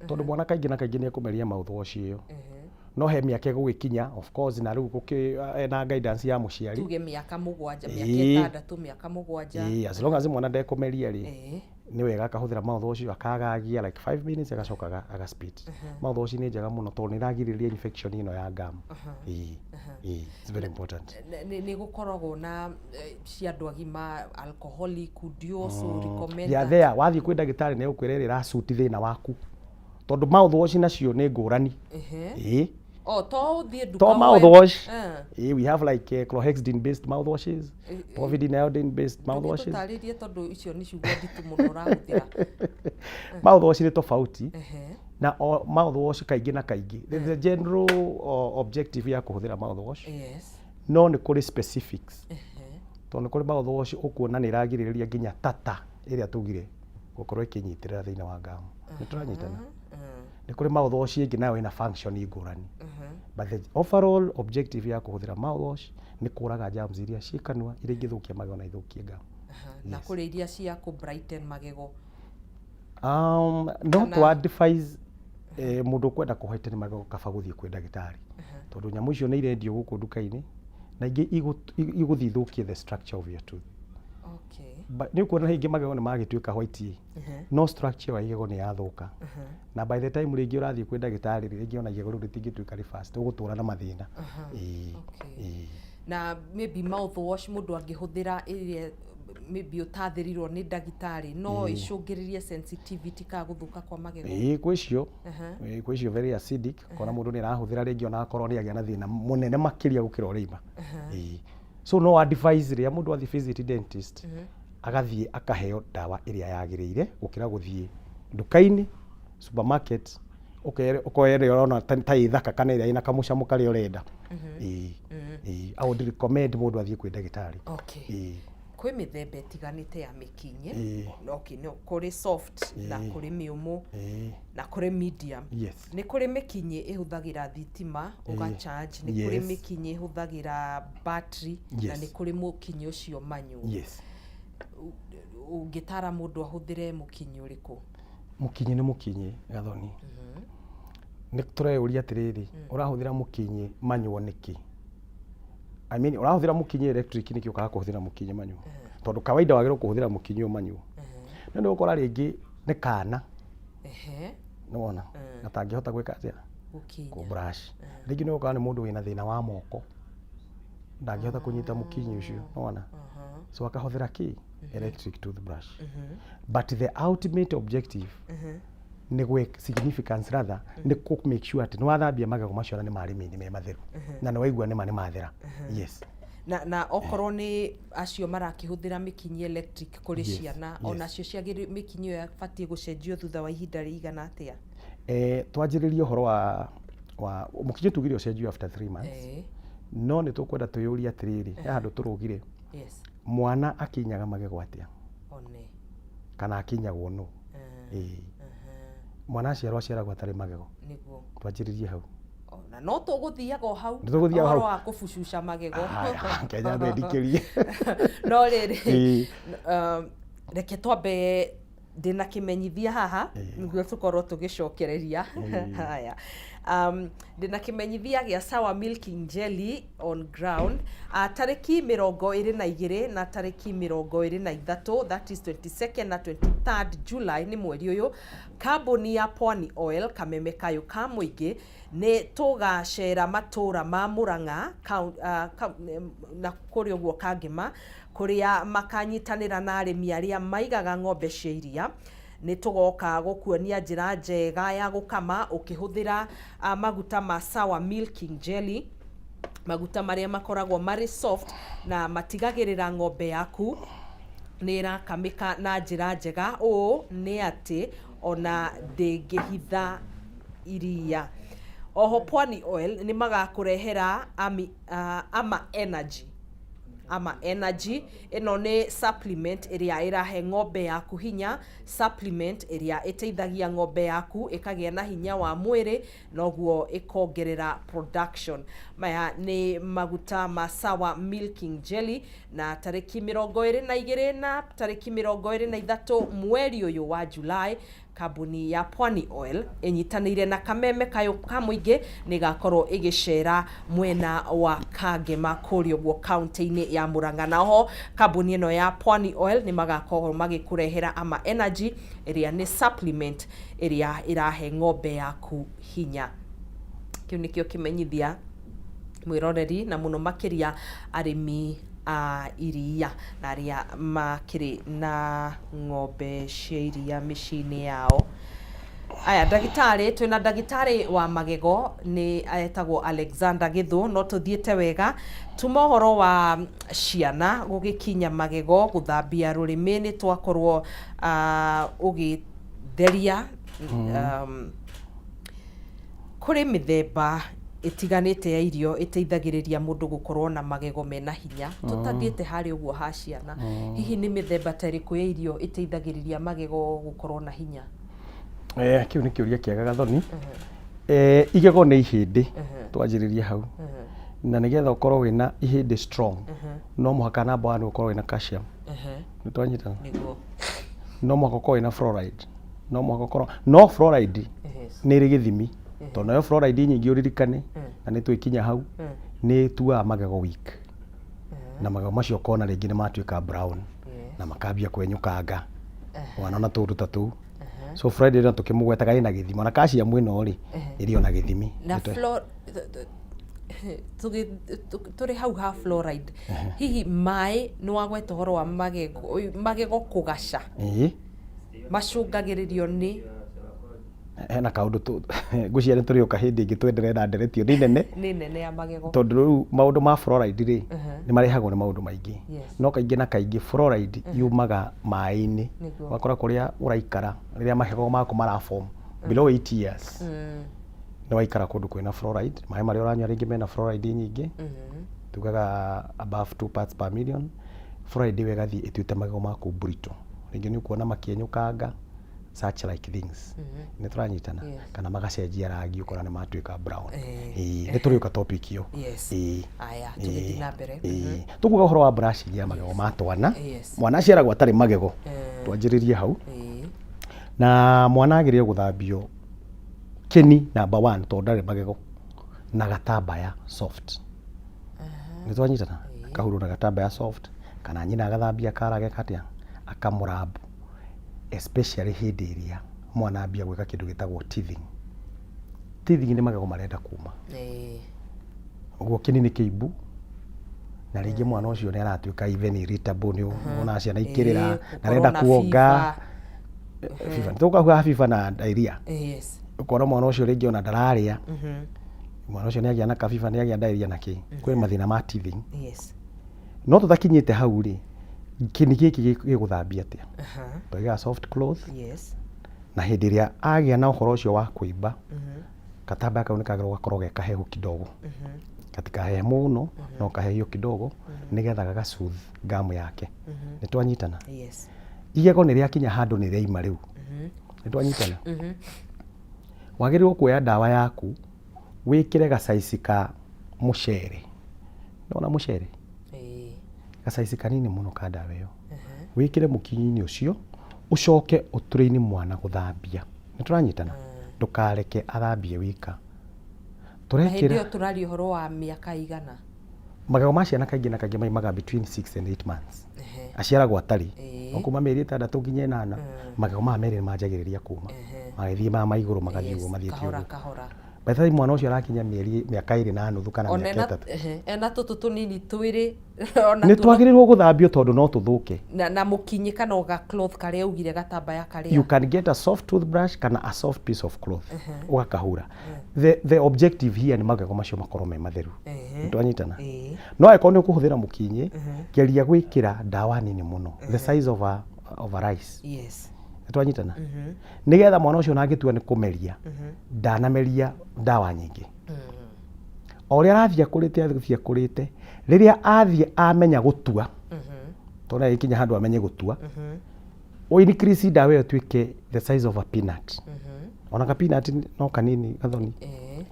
tondũ mwana kaingĩ na kaingĩ nĩ ekũmeria mouthwash ĩyo, no he mĩaka ĩgũgĩkinya, of course, na rĩu na guidance ya mũciari. Tuge mĩaka 7, mĩaka 6, mĩaka 7. Ĩ, as long as mwana ndekũmeria rĩ, nĩ wega akahũthĩra mouthwash ĩyo, akagagia like 5 minutes, agacoka aga spit. Mouthwash nĩ njega mũno tondũ nĩ ĩragirĩrĩria infection ĩno ya gum, ĩ, it's very important. Nĩ gũkoragwo na cia andũ agima, alcoholic, would you also recommend They are that? there. Wathiĩ kwĩ ndagĩtarĩ nĩ egũkwĩra ĩrĩa ĩrasuit thĩna waku, tondũ mouthwash nacio nĩ ngũrani. Ĩ. Oh, to ũthiĩ nduka To mouthwash. Ĩ, we have like chlorhexidine based mouthwashes, povidone iodine based mouthwashes. Tũtarĩrie, tondũ icio nĩ ciugo nditũ mũno ũrahũthĩra. Mouthwash nĩ tofauti, na o mouthwash kaingĩ na kaingĩ the general objective ya kũhũthĩra mouthwash, no nĩ kũrĩ specifics, tondũ nĩ kũrĩ mouthwash ũkuona nĩ ĩragirĩrĩria nginya tata ĩrĩa tugire gũkorwo ĩkĩnyitĩrĩra thĩinĩ wa gum. Nĩ tũranyitana? Nĩ kũrĩ mouthwash ĩngĩ nayo ĩna function ngũrani, but the overall objective ya kũhũthĩra mouthwash nĩ kũraga germs iria ciĩ kanua, iria ingĩthũkia magego na ithũkie gum. Na kũrĩ iria cia kũ brighten magego? No tũ advise mũndũ ũkwenda kũ whiten magego kaba gũthiĩ kwĩ ndagĩtarĩ, tondũ nyamũ icio nĩ irendio gũkũ nduka-inĩ na ingĩ igũthiĩ ithũkie the structure of your tooth. But nĩ ũkuona rĩngĩ magego nĩ magĩtuĩka white ĩ, no structure ya igego nĩ yathũka, na by the time rĩngĩ ũrathiĩ kwĩ ndagĩtarĩ rĩ, rĩngĩ ona igego rĩu rĩtingĩtuĩka reversed, ũgũtũra na mathĩna, ĩ. Ĩ. Na maybe mouthwash mũndũ angĩhũthĩra ĩrĩa maybe ũtathĩrirwo nĩ ndagĩtarĩ, no ĩcũngĩrĩrie sensitivity kana gũthũka kwa magego? Ĩ, kwĩ cio. Ĩ, kwĩ cio very acidic, kona mũndũ nĩ arahũthĩra rĩngĩ ona akorwo nĩ agĩa na thĩna mũnene makĩria gũkĩra ũrĩa ima. Ĩ, so no advise rĩrĩa mũndũ athiĩ visit dentist, agathiĩ akaheo ndawa ĩrĩa yagĩrĩire, gũkĩra gũthiĩ nduka-inĩ, supermarket, ũkoya ĩrĩa ũrona ta ĩ thaka kana ĩrĩa ĩna kamũcamo karĩa ũrenda. Ĩ, I would recommend mũndũ athiĩ kwĩ ndagĩtarĩ. Ĩ. Kwĩ mĩthemba ĩtiganĩte ya mĩkinyĩ. Okay, no, kũrĩ soft na kũrĩ mĩũmũ na kũrĩ medium. Nĩ kũrĩ mĩkinyĩ ĩhũthagĩra thitima, ũgacharge, nĩ kũrĩ mĩkinyĩ ĩhũthagĩra battery, na nĩ kũrĩ mũkinyĩ ũcio manual. Ũngĩtara mũndũ ahũthĩre mũkinyĩ ũrĩkũ? Mũkinyĩ nĩ mũkinyĩ, Gathoni. Nĩ tũreyũria atĩrĩrĩ, ũrahũthĩra mũkinyĩ manual nĩkĩ? I mean, ũrahũthĩra mũkinyĩ electric nĩkĩ ũkaga kũhũthĩra mũkinyĩ manual? Tondũ kawaida wagĩrĩirwo kũhũthĩra mũkinyĩ ũyũ manual, no nĩ ũgũkora rĩngĩ nĩ kana, nĩwona, gatangĩhota gwĩka atĩa? Gũkinya. Kũ brush. Rĩngĩ nĩ ũgũkora nĩ mũndũ wĩna thĩna wa moko, ndangĩhota kũnyita mũkinyĩ ũcio, nĩwona, so akahũthĩra kĩ? Electric toothbrush. But the ultimate objective Nĩ gwĩ significance rather nĩ kũ make sure atĩ nĩ wathambia magego macio na nĩ marĩmĩinĩ me matheru na nĩ waigua nĩma nĩ mathera. Yes. Na okorwo nĩ acio marakĩhũthĩra mĩkinyi electric kũrĩ ciana, onacio ciagĩrĩ mĩkinyi ĩyo yabatiĩ gũcenjio thutha wa ihinda rĩigana atĩa? Twanjĩrĩrie ũhoro wa mũkinyi tugire ũcenjio after 3 months, no nĩ tũkwenda twĩyũrie atĩrĩrĩ, he handũ tũrũgire, mwana akinyaga magego atĩa? One. Kana akinyagwo nũ? Ĩĩ. Mwana aciarwo aciaragwo atarĩ magego. Twanjĩrĩrie hau. Ona no tũgũthiaga o hau. Nĩ tũgũthiaga hau. Ũhoro wa kũbucuca magego. Haya, Kenya ndikĩrie. No rĩrĩ, reke twambe, ndĩna kĩmenyithia haha nĩguo tũkorwo tũgĩcokereria. Haya, ndĩna kĩmenyithia gĩa Sawa Milking Jelly on ground, tarĩki 22 na tarĩki 23, that is 22nd na 23rd July, nĩ mweri ũyũ, kambuni ya Pwani Oil, kameme kayũ ka mũingĩ, nĩ tũgacera matũra ma Murang'a na kũrĩ ũguo Kangema, kũrĩa makanyitanĩra na arĩmi arĩa maigaga ng'ombe cia iria. Nĩ tũgoka gũkuonia njĩra njega ya gũkama ũkĩhũthĩra maguta ma Sawa Milking Jelly, maguta marĩa makoragwo marĩ soft na matigagĩrĩra ng'ombe yaku nĩ ĩrakamĩka na njĩra njega ũũ nĩ atĩ ona ndĩngĩhitha iria. Oho Pwani Oil nĩ magakũrehera Ama Energy. Ama Energy ĩno nĩ supplement ĩrĩa ĩrahe ng'ombe yaku hinya, supplement ĩrĩa ĩteithagia ng'ombe yaku ĩkagĩa na hinya wa mwĩrĩ, noguo ĩkongerera production. Maya nĩ maguta ma Sawa Milking Jelly, na tarĩki 22 na tarĩki 23 mweri ũyũ wa July, kambuni ya Pwani Oil ĩnyitanĩire na kameme kayũ ka mũingĩ nĩ ĩgakorwo ĩgĩcera mwena wa Kangema kũrĩa ũguo kaunti-inĩ ya Murang'a. Na oho kambuni ĩno ya Pwani Oil nĩ magakorwo magĩkũrehera Ama Energy, ĩrĩa nĩ supplement ĩrĩa ĩrahe ng'ombe yaku hinya. Kĩu nĩkĩo kĩmenyithia mwĩroreri, na mũno makĩria arĩmi a iria na arĩa makĩrĩ na ng'ombe cia iria mĩciĩ-inĩ yao. Aya, ndagĩtarĩ, twĩna ndagĩtarĩ wa magego nĩ etagwo Alexander Gĩthũ, no tũthiĩte wega tuma ũhoro wa ciana gũgĩkinya magego, gũthambia rũrĩmĩ nĩ twakorwo ũgĩtheria. Kũrĩ mĩthemba ĩtiganĩte ya irio ĩteithagĩrĩria mũndũ gũkorwo na magego mena hinya. Tũtathiĩte harĩa ũguo ha ciana, hihi nĩ mĩthemba ta ĩrĩkũ ya irio ĩteithagĩrĩria magego gũkorwo na hinya? Kĩu nĩ kĩũria kĩega, Gathoni. Igego nĩ ihĩndĩ, twanjĩrĩrie hau. Na nĩgetha ũkorwo wĩna ihĩndĩ strong, no mũhaka number one ũkorwo wĩna calcium. Nĩ twanyitana? Nĩguo. No mũhaka ũkorwo wĩna fluoride. No mũhaka ũkorwo no fluoride nĩ ĩrĩ gĩthimi, tondũ nayo fluoride nyingĩ, ũririkane, na nĩ twĩkinya hau, nĩ ĩtuaga magego weak na magego macio ũkona rĩngĩ nĩ matuĩka brown na makambia kwenyũkanga, wanona tũndũ ta tũu. So fluoride ĩno tũkĩmũgwetaga ĩna gĩthimi, ona calcium ĩno rĩ, ĩrĩ ona gĩthimi. Na tũrĩ hau ha fluoride, hihi maĩ, nĩ wagweta ũhoro wa magego kũgaca, macũngagĩrĩrio nĩ? Hena kaũndũ ngwĩciria nĩ tũrĩũka hĩndĩ ĩngĩ twenderee na ndereti ĩyo, nĩ nene. Nĩ nene ya magego. Tondũ rĩu maũndũ ma fluoride rĩ, nĩ marehagwo nĩ maũndũ maingĩ, no kaingĩ na kaingĩ fluoride yumaga maĩ-inĩ. Ũgakora kũrĩa ũraikara, rĩrĩa magego maku maraform below 8 years, nĩ waikara kũndũ kwĩna fluoride, maĩ marĩa ũranyua rĩngĩ mena fluoride nyingĩ, tugaga above 2 parts per million. Fluoride ĩyo ĩgathiĩ ĩtuĩte magego maku brittle, rĩngĩ nĩ ũkuona makĩenyũkanga, such like things. Nĩ tũranyitana? Yes. Kana magacenjia rangi, ũkona nĩ matuĩka brown. Ĩĩ, nĩ tũrĩũka topic ĩyo. Ĩĩ. Aya, tũgĩthiĩ na mbere. Ĩĩ, tũkuga ũhoro wa brushing ya magego ma twana. Mwana aciaragwo atarĩ magego, twanjĩrĩrie hau. Na mwana agĩrĩire gũthambio kĩni number one, tondũ ndarĩ magego, na gatambaya soft. Nĩ twanyitana? Akahurwo na gatambaya soft, kana nyina agathambia kara geka atĩa, akamũrambu, especially hĩndĩ ĩrĩa mwana ambia gwĩka kĩndũ gĩtagwo teething. Teething nĩ magego marenda kuma. Ũguo kĩni nĩ kĩimbu, na rĩngĩ mwana ũcio nĩ aratuĩka even irritable, nĩ ũronaga ciana ikĩrĩra, Gũkorwo ndarenda na kuonga. fever. Fever. Tũkahuha fever na diarrhea. Ũkona mwana ũcio rĩngĩ ona ndararĩa. Mwana ũcio nĩ agĩa na ka fever, nĩ agĩa diarrhea na kĩ. Kwĩ mathĩna ma teething. No tũtakinyĩte hau rĩ, kĩni gĩkĩ gĩgũthambia atĩa? Twaigaga soft cloth. Na hĩndĩ ĩrĩa agĩa na ũhoro ũcio wa kũimba, gatambaya kau nĩ kagĩrĩirwo gakorwo ge kahehu kidogo. Gatikahehe mũno, no kahehio kidogo, nĩgetha gaga soothe gum yake. Nĩ twanyitana? Yes. Igego nĩ rĩakinya handũ nĩ rĩaima rĩu. Nĩ twanyitana? Wagĩrĩirwo kuoya ndawa yaku, wĩkĩre gacaici ka mũcere. Nĩwona mũcere? Ĩĩ. Gacaici kanini mũno ka ndawa ĩyo. Wĩkĩre mũkinyi-inĩ ũcio, ũcoke ũtũrĩini mwana gũthambia. Nĩ tũranyitana? Ndũkareke athambie wika. Na hĩndĩ ĩyo tũraria ũhoro wa mĩaka igana? Magego ma ciana kaingĩ na kaingĩ maimaga between 6 and 8 months. Aciaragwo atarĩ. No kuma mĩeri 6 nginya 8, magego maya merĩ nĩ manjagĩrĩria kuma. Magĩthiĩ maya ma igũrũ magathiĩ ũguo mathiĩte ũguo. Kahora kahora. By the time mwana ũcio arakinya mĩeri mĩaka 2.5 kana mĩaka 3. Ena tũtũ tũnini twĩrĩ. Nĩ twagĩrĩirwo gũthambio tondũ no tũthũke. Na mũkinyĩ kana o ga cloth karĩa augire gatambaya karĩa. You can get a soft toothbrush kana a soft piece of cloth ũgakahura. The objective here nĩ magego macio makorwo me matheru. Nĩ twanyitana? No angĩkorwo nĩ ũkũhũthĩra mũkinyĩ, geria gwĩkĩra ndawa nini mũno, the size of a rice. Nĩ twanyitana? Nĩgetha mwana ũcio ona angĩtua nĩ kũmeria, ndanameria ndawa nyingĩ. O ũrĩa arathiĩ akũrĩte, athiĩ akũrĩte, rĩrĩa athiĩ amenya gũtua, tondũ nĩ agĩkinya handũ amenye gũtua, ũ increase ndawa ĩyo ĩtuĩke the size of a peanut. Ona ka peanut no kanini gathoni,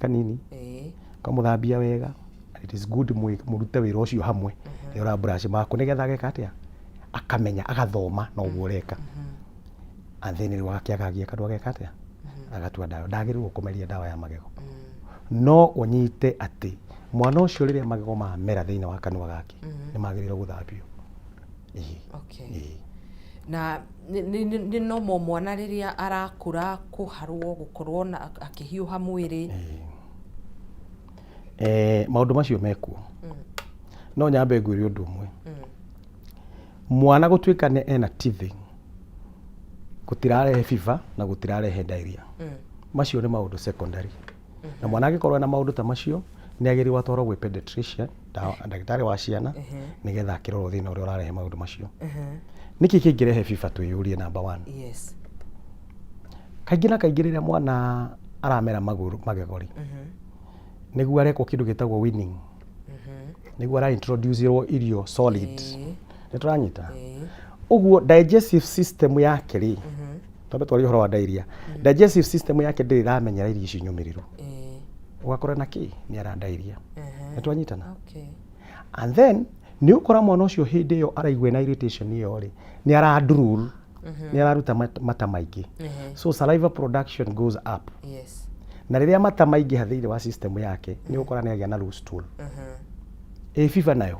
kanini, ũkamũthambia wega, it is good mũrute wĩra ũcio hamwe, rĩrĩa ũra brush maku nĩgetha ageka atĩa? Akamenya, agathoma na ũguo ũreka. And then rĩu agakĩagagia kanua ageka atĩa? Agatua ndawa. Ndagĩrĩirwo kũmeria ndawa ya magego. No ũnyite atĩ mwana ũcio rĩrĩa magego mamera thĩinĩ wa kanua gake, nĩ magĩrĩirwo gũthambio. Ĩĩ. Ĩĩ. Na nĩ normal mwana rĩrĩa arakũra kũharwo, gũkorwo na akĩhiũha mwĩrĩ? Maũndũ macio mekuo. No nyambe ngwĩre ũndũ ũmwe. Mwana gũtuĩka nĩ ena teething, gũtirarehe fever na gũtirarehe diarrhea. Macio nĩ maũndũ secondary. Na mwana angĩkorwo ena maũndũ ta macio, nĩ agĩrĩirwo atwarwo gwĩ pediatrician, ndagĩtarĩ wa ciana, nĩgetha akĩrorwo thĩna ũrĩa ũrarehe maũndũ macio. Nĩkĩ kĩngĩrehe fever twĩyũrie number one? Kaingĩ na kaingĩ rĩrĩa mwana aramera magũrũ magego rĩ, nĩguo arekwo kĩndũ gĩtagwo weaning. Nĩguo ara introduce irio solid. Nĩ tũranyita? Ũguo digestive system yake rĩ, twambe twarie ũhoro wa diarrhea. Digestive system yake ndĩrĩ ĩramenyera irio ici nyũmĩrĩru. Ũgakora na kĩ? Nĩ ara diarrhea. Nĩ twanyitana? And then nĩ ũkora mwana ũcio hĩndĩ ĩyo araigua ena irritation ĩyo rĩ, nĩ ara drool, nĩ araruta mata maingĩ. So saliva production goes up. Na rĩrĩa mata maingĩha thĩinĩ wa system yake, nĩ ũkora nĩ agĩa na loose stool. Ĩ fever nayo?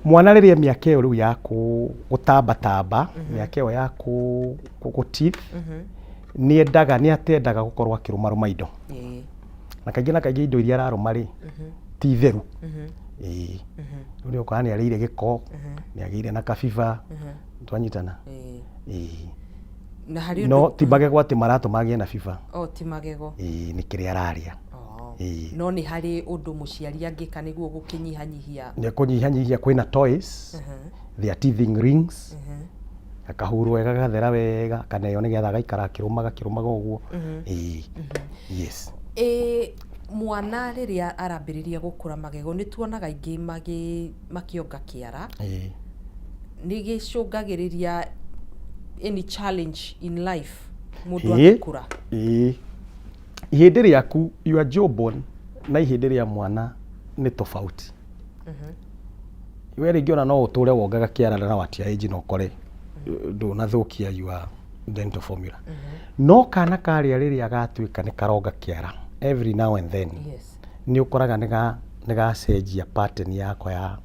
Mwana rĩrĩa mĩaka ĩyo rĩu ya gũtambatamba, mĩaka ĩyo ya gũ teeth, nĩ endaga, nĩ atendaga gũkorwo akĩrũmarũma indo. Na kaingĩ na kaingĩ indo iria ararũma rĩ, ti theru. Ĩĩ. Rĩu nĩ ũkora nĩ arĩire gĩko, nĩ agĩire na kabiba, twanyitana? Ĩĩ. Na harĩ No ti magego atĩ maratũma agĩe na fever. Oh, ti magego. Ĩĩ, nĩ kĩrĩa ararĩa. Ĩĩ. No nĩ harĩ ũndũ mũciari angĩka nĩguo gũkĩnyihanyihia? Nĩ kũnyihanyihia, kwĩna toys, there are teething rings, gakahurwo wega gagathera wega, akaneo nĩgetha agaikara akĩrũmaga akĩrũmaga ũguo. Ĩĩ. Yes. Ĩ mwana rĩrĩa arambĩrĩria gũkũra magego, nĩ tuonaga aingĩ makĩonga kĩara. Nĩ gĩcũngagĩrĩria any challenge in life mũndũ agĩkũra? Ĩĩ. Ihĩndĩ rĩaku, your jawbone na ihĩndĩ rĩa mwana nĩ tofauti. We rĩngĩ ona no ũtũre wongaga kĩara na at your age na ũkore ndũnathũkia your dental formula. No kana karĩa rĩrĩa gatuĩka nĩ karonga kĩara every now and then, nĩ ũkoraga nĩ gacenjia pattern yako ya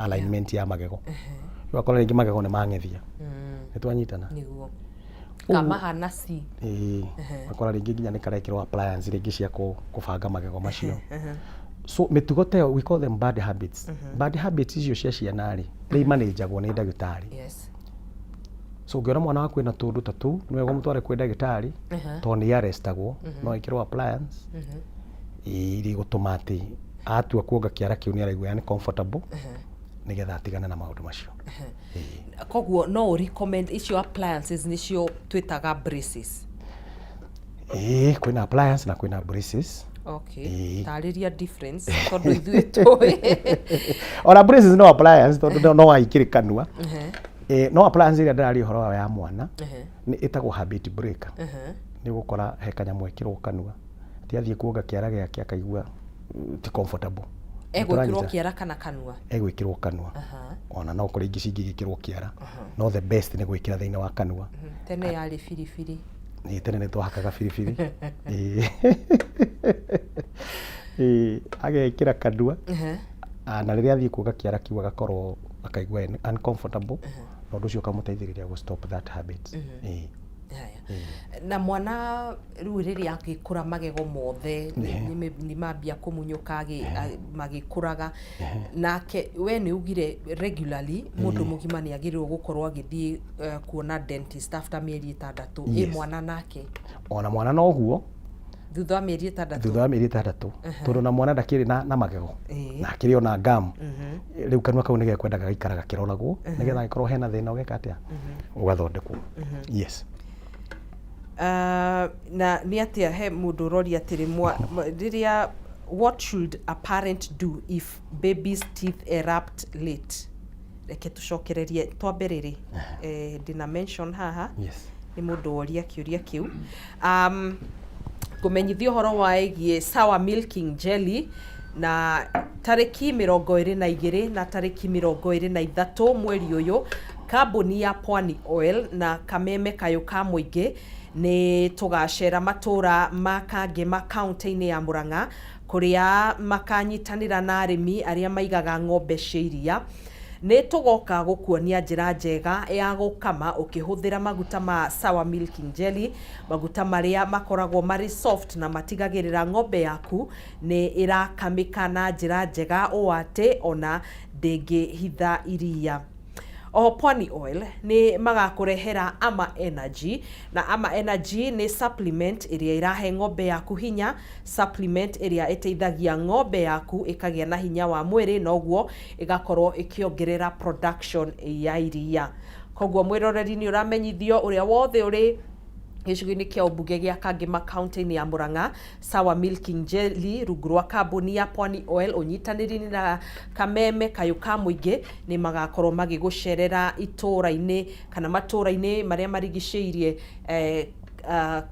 alignment ya magego. Ũgakora rĩngĩ magego nĩ mang'ethia. Nĩ twanyitana? Nĩguo. Kamahana C. Ĩĩ. Ũgakora rĩngĩ nginya nĩ karekĩrwo appliance rĩngĩ cia kũbanga magego macio. So mĩtugo ta ĩyo we call them bad habits. Bad habits icio cia ciana rĩ, nĩ imanĩnjagwo nĩ ndagĩtarĩ. So ũngĩona mwana waku ena tũndũ ta tũu, nĩ wega ũmũtware kwĩ ndagĩtarĩ, tondũ nĩ arestagwo, no ekĩrwo appliance iria igũtũma atĩ atua kuonga kĩara kĩu nĩ araigua yani comfortable, nĩgetha atigane na maũndũ macio. Ĩĩ. Koguo no ũ recommend icio appliances nĩcio twĩtaga braces? Ĩĩ, kwĩna appliance na kwĩna braces. Okay. Ĩĩ. Tarĩria difference, tondũ ithuĩ tũĩ. Ona braces no appliance, tondũ no waikĩrĩ kanua. No appliance ĩrĩa ndĩraria ũhoro wayo ya mwana nĩ ĩtagwo habit breaker. Nĩ ũgũkora he kanyamũ ekĩrwo kanua, atĩ athiĩ kuonga kĩara gĩake akaigua ti comfortable. Egwĩkĩrwo Tũranyita. kĩara kana kanua? Egwĩkĩrwo kanua. Ona no kũrĩ ingĩ cingĩgĩkĩrwo kĩara, no the best nĩ gwĩkĩra thĩinĩ wa kanua. Tene yarĩ biribiri. Ĩ, tene nĩ twahakaga biribiri. Ĩ. Ĩ, agekĩra kanua. Na rĩrĩa athiĩ kuonga kĩara kĩu agakorwo akaigua en uncomfortable, na ũndũ ũcio ũkamũteithĩrĩria gũ stop that habit. Ĩ. Haya. Na mwana rĩu rĩrĩa agĩkũra magego mothe nĩ mambia kũmunyũka magĩkũraga nake, we nĩ ugire regularly mũndũ mũgima nĩ agĩrĩirwo gũkorwo agĩthiĩ kuona dentist after mĩeri 6. Ĩ mwana nake? Ona mwana noguo. Thutha wa mĩeri 6? Thutha wa mĩeri 6, tondũ na mwana ndakĩrĩ na magego, na akĩrĩ ona gum, rĩu kanua kau nĩgekwendaga gaikara gakĩroragwo, nĩgetha angĩkorwo hena thĩna ũgeka atĩa, ũgathondekwo, yes. Na nĩ atĩa, he mũndũ ũroria atĩrĩ, rĩrĩa, what should a parent do if baby's teeth erupt late? Reke tũcokererie twambe rĩrĩ, ndĩna mention haha. Nĩ mũndũ woria kĩũria kĩu. Ngũmenyithia ũhoro wa ĩgiĩ Sawa Milking Jelly, na tarĩki 22 na tarĩki 23 mweri ũyũ, kambuni ya Pwani Oil na Kameme Kayũ ka Mũingĩ nĩ tũgacera matũra ma Kangema kaunti-inĩ ya Murang'a, kũrĩa makanyitanĩra na arĩmi arĩa maigaga ng'ombe cia iria. Nĩ tũgoka gũkuonia njĩra njega ya gũkama ũkĩhũthĩra maguta ma Sawa Milking Jelly, maguta marĩa makoragwo marĩ soft na matigagĩrĩra ng'ombe yaku nĩ ĩrakamĩka na njĩra njega ũũ atĩ ona ndĩngĩhitha iria. Oho Pwani Oil nĩ magakũrehera Ama Energy, na Ama Energy nĩ supplement ĩrĩa ĩrahe ng'ombe yaku hinya, supplement ĩrĩa ĩteithagia ng'ombe yaku ĩkagĩa na hinya wa mwĩrĩ, noguo ĩgakorwo ĩkĩongerera production ya iria. Koguo mwĩroreri, nĩ ũramenyithio ũrĩa wothe ũrĩ gĩcigo-inĩ kĩa ũmbunge gĩa Kangema kaunti-inĩ ya Murang'a, Sawa Milking Jelly rungu rwa kambuni ya Pwani Oil ũnyitanĩri na Kameme Kayũ ka Mũingĩ nĩ magakorwo magĩgũcerera itũũra-inĩ kana matũũra-inĩ marĩa marigicĩirie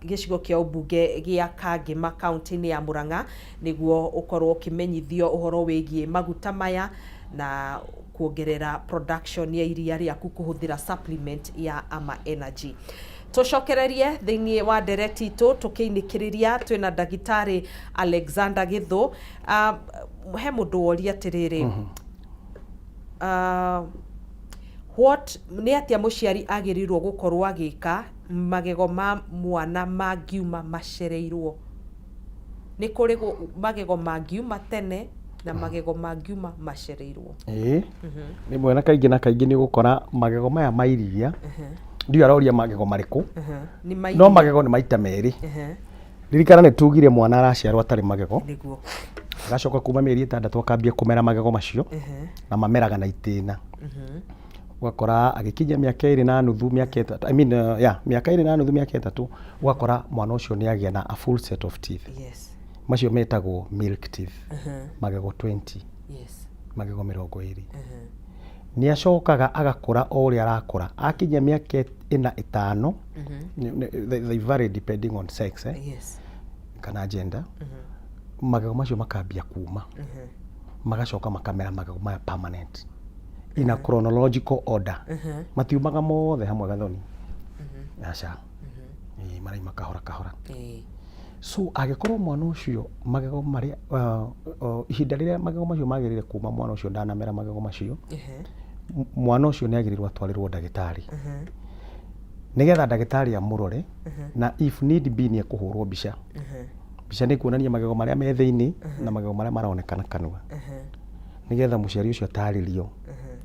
gĩcigo kĩa ũmbunge gĩa Kangema kaunti-inĩ ya Murang'a, nĩguo ũkorwo ũkĩmenyithio ũhoro wĩgiĩ maguta maya na kuongerera production ya iria rĩaku kũhũthĩra supplement ya Ama Energy. Tũcokererie thĩinĩ wa ndereti itũ tũkĩinĩkĩrĩria, twĩna ndagĩtarĩ Alexander Gĩthũ. He mũndũ woria atĩrĩrĩ, what, nĩ atĩa mũciari agĩrĩirwo gũkorwo agĩka magego ma mwana mangiuma macereirwo? Nĩ kũrĩ magego mangiuma tene na magego mangiuma macereirwo. Ĩĩ, rĩmwe na kaingĩ nĩ ũgũkora magego maya ma iria, ndiũĩ aroria magego marĩkũ. Nĩ ma No iria. magego nĩ maita merĩ. Ririkana nĩ tugire mwana araciarwo atarĩ magego, agacoka kuma mĩeri 6 akambia kũmera magego macio, na mameraga na itĩna. Ũgakora agĩkinyia mĩaka 2.5, mĩaka 3, I mean, yeah, mĩaka 2.5, mĩaka 3, ũgakora mwana ũcio nĩ agĩa na a full set of teeth. Macio metagwo milk teeth, magego 20, magego 20. Nĩ acokaga agakũra o ũrĩa arakũra, akinyia mĩaka 4, 5, they vary depending on sex, eh? Kana gender, magego macio makambia kuma, magacoka makamera magego maya permanent in a chronological order. Matiumaga mothe hamwe, gathoni, aca. Ĩĩ, maraima kahora kahora. So angĩkorwo mwana ũcio magego marĩa, ihinda rĩrĩa magego macio magĩrĩire kuma, mwana ũcio ndanamera magego macio, mwana ũcio nĩ agĩrĩirwo atwarĩrwo ndagĩtarĩ, nĩgetha ndagĩtarĩ amũrore, na if need be nĩ ekũhũrwo mbica. Mbica nĩ kuonania magego marĩa me thĩinĩ na magego marĩa maronekana kanua. Nĩgetha mũciari ũcio atarĩrio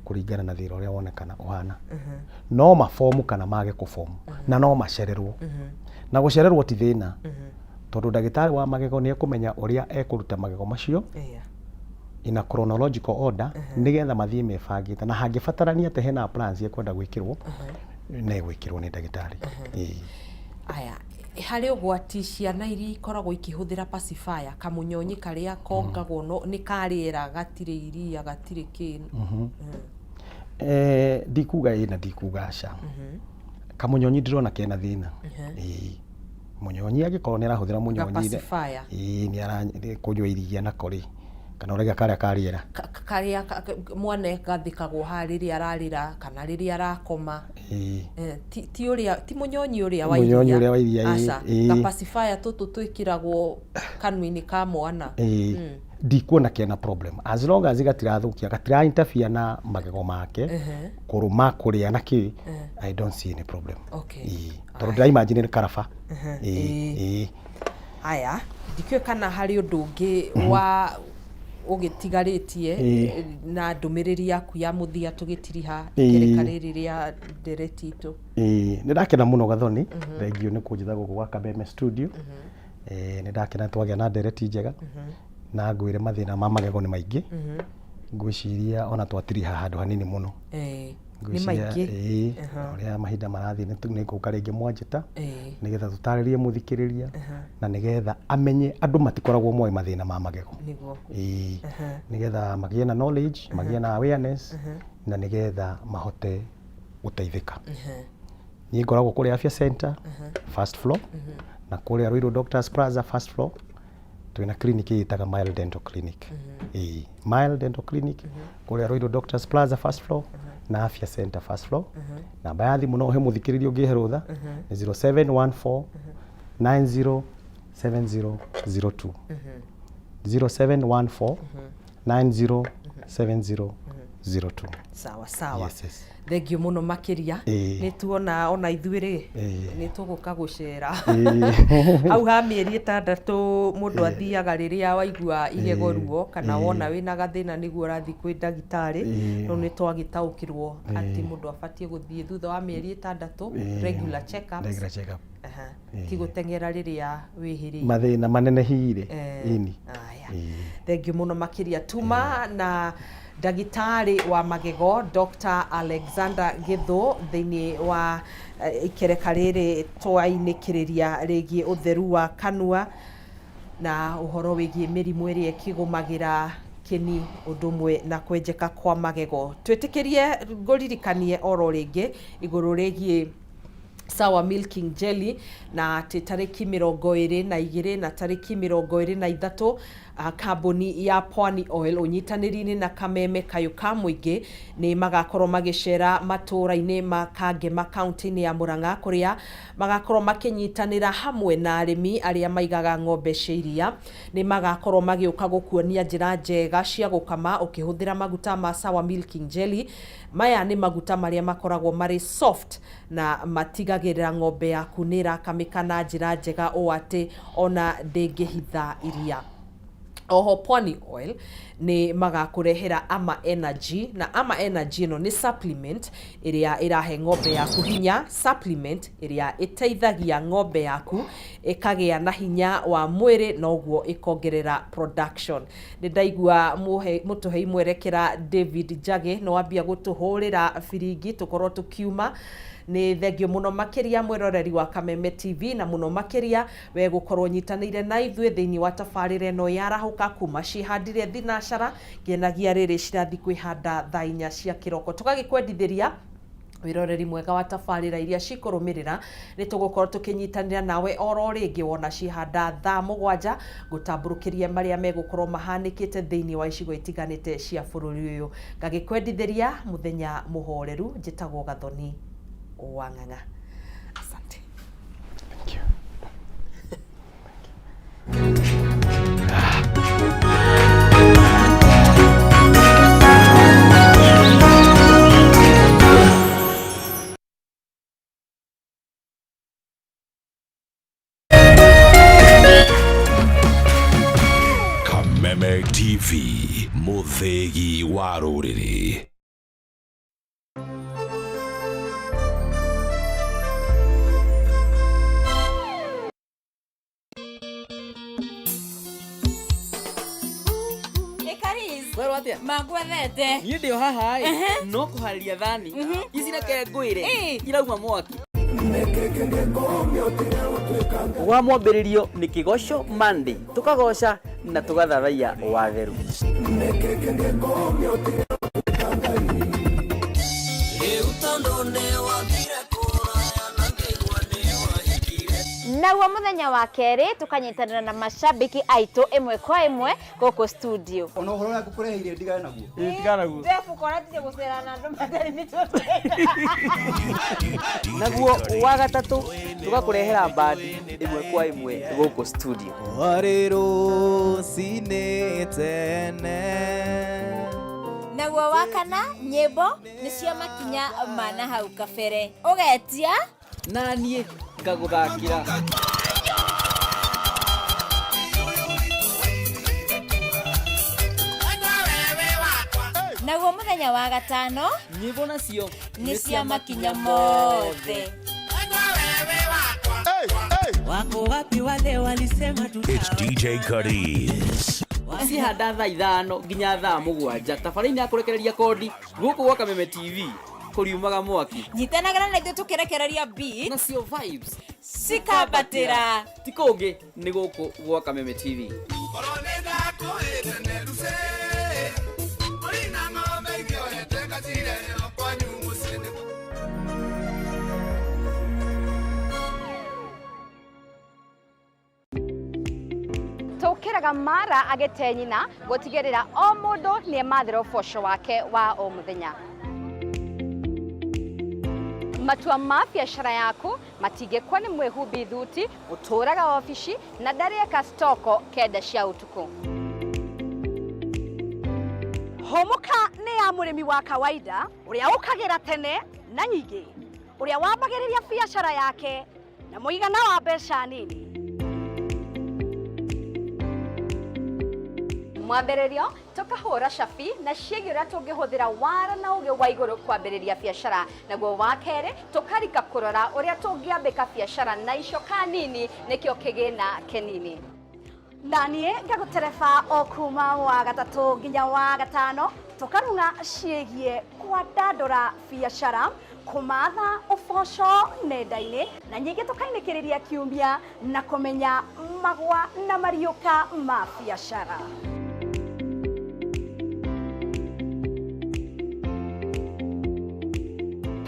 kũringana na thĩna ũrĩa wonekana ũhana. No mabomu kana mage kũbomu na no macererwo. Na gũcererwo ti thĩna tondũ ndagĩtarĩ wa magego nĩ ekũmenya ũrĩa ekũruta magego macio in a chronological order nĩgetha mathiĩ mebangĩte na hangĩbatarania atĩ hena appliance ĩkwenda gwĩkĩrwo nĩ ĩgwĩkĩrwo nĩ ndagĩtarĩ. Ĩĩ. Aya, harĩ ũgwati ciana iria ikoragwo ikĩhũthĩra pacifier, kamũnyonyi karĩa kongagwo no nĩ ka rĩera gatirĩ iria gatirĩ kĩ. Eh, ndikuga ĩ na ndikuga aca. Kamũnyonyi ndirona kena thĩna. Ĩĩ. Mũnyonyi angĩkorwo nĩ arahũthĩra mũnyonyi Pacifier. Ĩĩ nĩ ara kũnyua iria nako rĩ kana ũrauga karĩa ka rĩera. Karĩa mwana gathikagwo haha rĩrĩa ararĩra kana rĩrĩa arakoma. Ĩĩ. Eh, ti ti ũrĩa ti mũnyonyi ũrĩa wa iria. Mũnyonyi ũrĩa wa iria, ĩĩ, Aca, ĩĩ. ga pacifier tũtũ twĩkĩragwo kanua-inĩ ka mwana. Ĩĩ. Ndikuona kena problem as long as gatirathũkia gatira interfere na magego make kũrũma kũrĩa na kĩ I don't see any problem. Okay. Ĩĩ. Tondũ ndĩra imagine nĩ karaba. Ĩĩ. Ĩĩ. Haya, ndikĩũĩ kana harĩ ũndũ ũngĩ wa ũgĩtigarĩtie na ndũmĩrĩri yaku ya mũthia tũgĩtiriha ikereka rĩrĩ rĩa ndereti itũ. Ĩĩ, nĩ ndakena mũno Gathoni, thengiũ nĩ kũnjĩta gũkũ gwa Kameme studio. Nĩ ndakena twagĩa na ndereti njega na ngwĩre mathĩna ma magego nĩ maingĩ. Ngwĩciria ona twatiriha handũ hanini mũno. Nĩ Ngwĩciria, maingĩ. Ĩĩ, ũrĩa mahinda marathiĩ nĩ ngũka rĩngĩ mwanjĩta nĩgetha tũtarĩrie mũthikĩrĩria na nĩgetha amenye andũ matikoragwo moĩ mathĩna ma magego. Nĩguo. Ĩĩ, nĩgetha magĩe na knowledge, magĩe na awareness na nĩgetha mahote gũteithĩka. Niĩ ngoragwo kũrĩa Afya Center first floor na kũrĩa Ruiru Doctors Plaza first floor twĩna clinic ĩtaga Mile Dental Clinic. Ĩĩ, Mile Dental Clinic kũrĩa Ruiru Doctors Plaza first floor na Afya Center first floor. Namba ya thimũ no ũhe mũthikĩrĩria ũngĩhe rũtha nĩ 0714 907002. 0714 907002. Sawa sawa. Yes, yes. Thengiũ mũno makĩria. Ĩĩ. Nĩ tuona ona ithuĩ rĩ Ĩĩ. nĩ tũgũka gũcera. Ĩĩ. Hau ha mĩeri 6 mũndũ athiaga rĩrĩa waigua igego ruo kana wona wĩna gathĩna nĩguo ũrathiĩ kwĩ ndagĩtarĩ. Ĩĩ. No nĩ twagĩtaũkĩrwo atĩ mũndũ abatiĩ gũthiĩ thutha wa mĩeri 6 regular check-ups. Regular check-up. Aha. Ti gũteng'era rĩrĩa wĩhĩrĩire. Mathĩna manenehire. Ĩni. Aya. Thengiũ mũno makĩria tuma na ndagĩtarĩ wa magego Dr. Alexander Githu thĩinĩ wa ikereka rĩrĩ twainĩkĩrĩria rĩgiĩ ũtheru wa kanua na ũhoro wĩgiĩ mĩrimũ ĩrĩa ĩkĩgũmagĩra kĩni ũndũ ũmwe na kwenjeka kwa magego. Twĩtĩkĩrie ngũririkanie oro rĩngĩ igũrũ rĩgiĩ Sawa Milking Jelly na atĩ tarĩki 22 na tarĩki 23 kambuni ya Pwani Oil ũnyitanĩri-inĩ na Kameme Kayũ ka Mũingĩ nĩ magakorwo magĩcera matũũra-inĩ ma Kangema kaunti-inĩ ya Murang'a kũrĩa magakorwo makĩnyitanĩra hamwe na arĩmi arĩa maigaga ng'ombe cia iria. Nĩ magakorwo magĩũka gũkuonia njĩra njega cia gũkama ũkĩhũthĩra maguta ma Sawa Milking Jelly. Maya nĩ maguta marĩa makoragwo marĩ soft na matigagĩrĩra ng'ombe yaku nĩ ĩrakamĩka na njĩra njega ũũ atĩ ona ndĩngĩhitha iria. Oho Pwani Oil nĩ magakũrehera Ama Energy, na Ama Energy ĩno nĩ supplement ĩrĩa ĩrahe ng'ombe yaku hinya, supplement ĩrĩa ĩteithagia ng'ombe yaku ĩkagĩa na hinya wa mwĩrĩ na ũguo ĩkongerera production. Nĩ ndaigua mũtũhei mwerekera David Njagĩ nĩ wambia gũtũhũrĩra biringi tũkorwo tũkiuma. Nĩ thengio mũno makĩria mwĩroreri wa Kameme TV na mũno makĩria we gũkorwo ũnyitanĩire na ithuĩ thĩinĩ wa tabarĩra ĩno ya Arahũka kuma ciĩhandire thinacara ngenagia rĩrĩ cirathiĩ kwĩhanda thaa 4 cia kĩroko. Tũgagĩkwendithĩria wĩroreri mwega wa tabarĩra iria cikũrũmĩrĩra. Nĩ tũgũkorwo tũkĩnyitanĩra nawe oro rĩngĩ wona ciĩhanda thaa 7 ngũtambũrũkĩrie marĩa megũkorwo mahanĩkĩte thĩinĩ wa icigo itiganĩte cia bũrũri ũyũ. Ngagĩkwendithĩria mũthenya mũhoreru. Njĩtagwo Gathoni wa Ng'ang'a. Asante. Thank you. Kameme TV. Mũthĩgi wa rũrĩrĩ. Werwo atia? Mangwethete. Niĩ ndĩ o haha ĩ, no kũharĩria thani ici, reke ngwĩre irauma mwaki wa mwambĩrĩrio. Nĩ Kĩgoco Monday, tũkagoca na tũgathathaiya watheru. Naguo mũthenya wa kerĩ tũkanyitanĩra na mashabiki aitũ ĩmwe kwa ĩmwe gũkũ studio. Ona ũhoro ũrĩa ngũkũreheire ndigane naguo. Tigana naguo. Jeff, ũkona tige gũcera na andũ matarĩ mĩtũrĩre. Naguo wa gatatũ tũgakũrehera mbandi ĩmwe kwa ĩmwe gũkũ studio. Warĩ rũcinĩ tene. Naguo wa kana, nyĩmbo nĩcio makinya ma na hau kabere ũgetia. Na niĩ ngagũthakĩra. Naguo mũthenya wa gatano, nyĩmbo nacio nĩ cia makinya mothe. Wako wapi wale walisema tuta It's DJ Cuddies. Cihanda thaa 5 nginya thaa 7, tabarĩinĩ ya kũrekereria kondi gũkũ gwa Kameme TV kũriumaga mwaki. Nyitanagĩra na ithuĩ tũkĩrekereria beat nacio vibes cikambatĩra. Ti kũngĩ, nĩ gũkũ gwa Kameme TV. Tũkĩraga mara agĩte nyina gũtigĩrĩra o mũndũ nĩ emathĩra ũboco wake wa o mũthenya. Matua ma biacara yaku matingĩkwa nĩ mwĩhumbi thuti ũtũraga obici na ndarĩeka stoko 9 cia ũtukũ. Hũmũka nĩ ya mũrĩmi wa kawaida ũrĩa ũkagĩra tene na nyingĩ, ũrĩa wambagĩrĩria biacara yake na mũigana wa mbeca nini. Mwambĩrĩrio tũkahũra cabi na ciĩgiĩ ũrĩa tũngĩhũthĩra wara na ũgĩ wa igũrũ kwambĩrĩria biacara. Naguo wa kerĩ tũkarika kũrora ũrĩa tũngĩambĩka biacara na icoka nini, nĩkĩo kĩgĩna kĩnini. Na niĩ ngagũtereba o kuma wa gatatũ nginya wa gatano, tũkarung'a ciĩgiĩ kwandandũra biacara, kũmatha ũboco nenda-inĩ, na nyingĩ tũkainĩkĩrĩria kiumia na kũmenya magwa na mariũka ma biacara.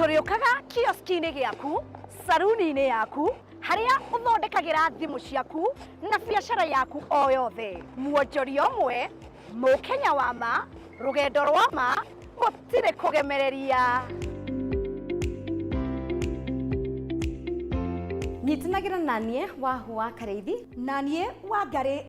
Tũrĩũkaga kioski-inĩ gĩaku, saruni-inĩ yaku, harĩa ũthondekagĩra thimũ ciaku na biacara yaku o yothe. Mwonjoria ũmwe, mũkenya wa ma, rũgendo rwa ma, gũtirĩ kũgemereria. Nyitanagĩra na niĩ Wahu wa Karĩithi Na niĩ Wangarĩ.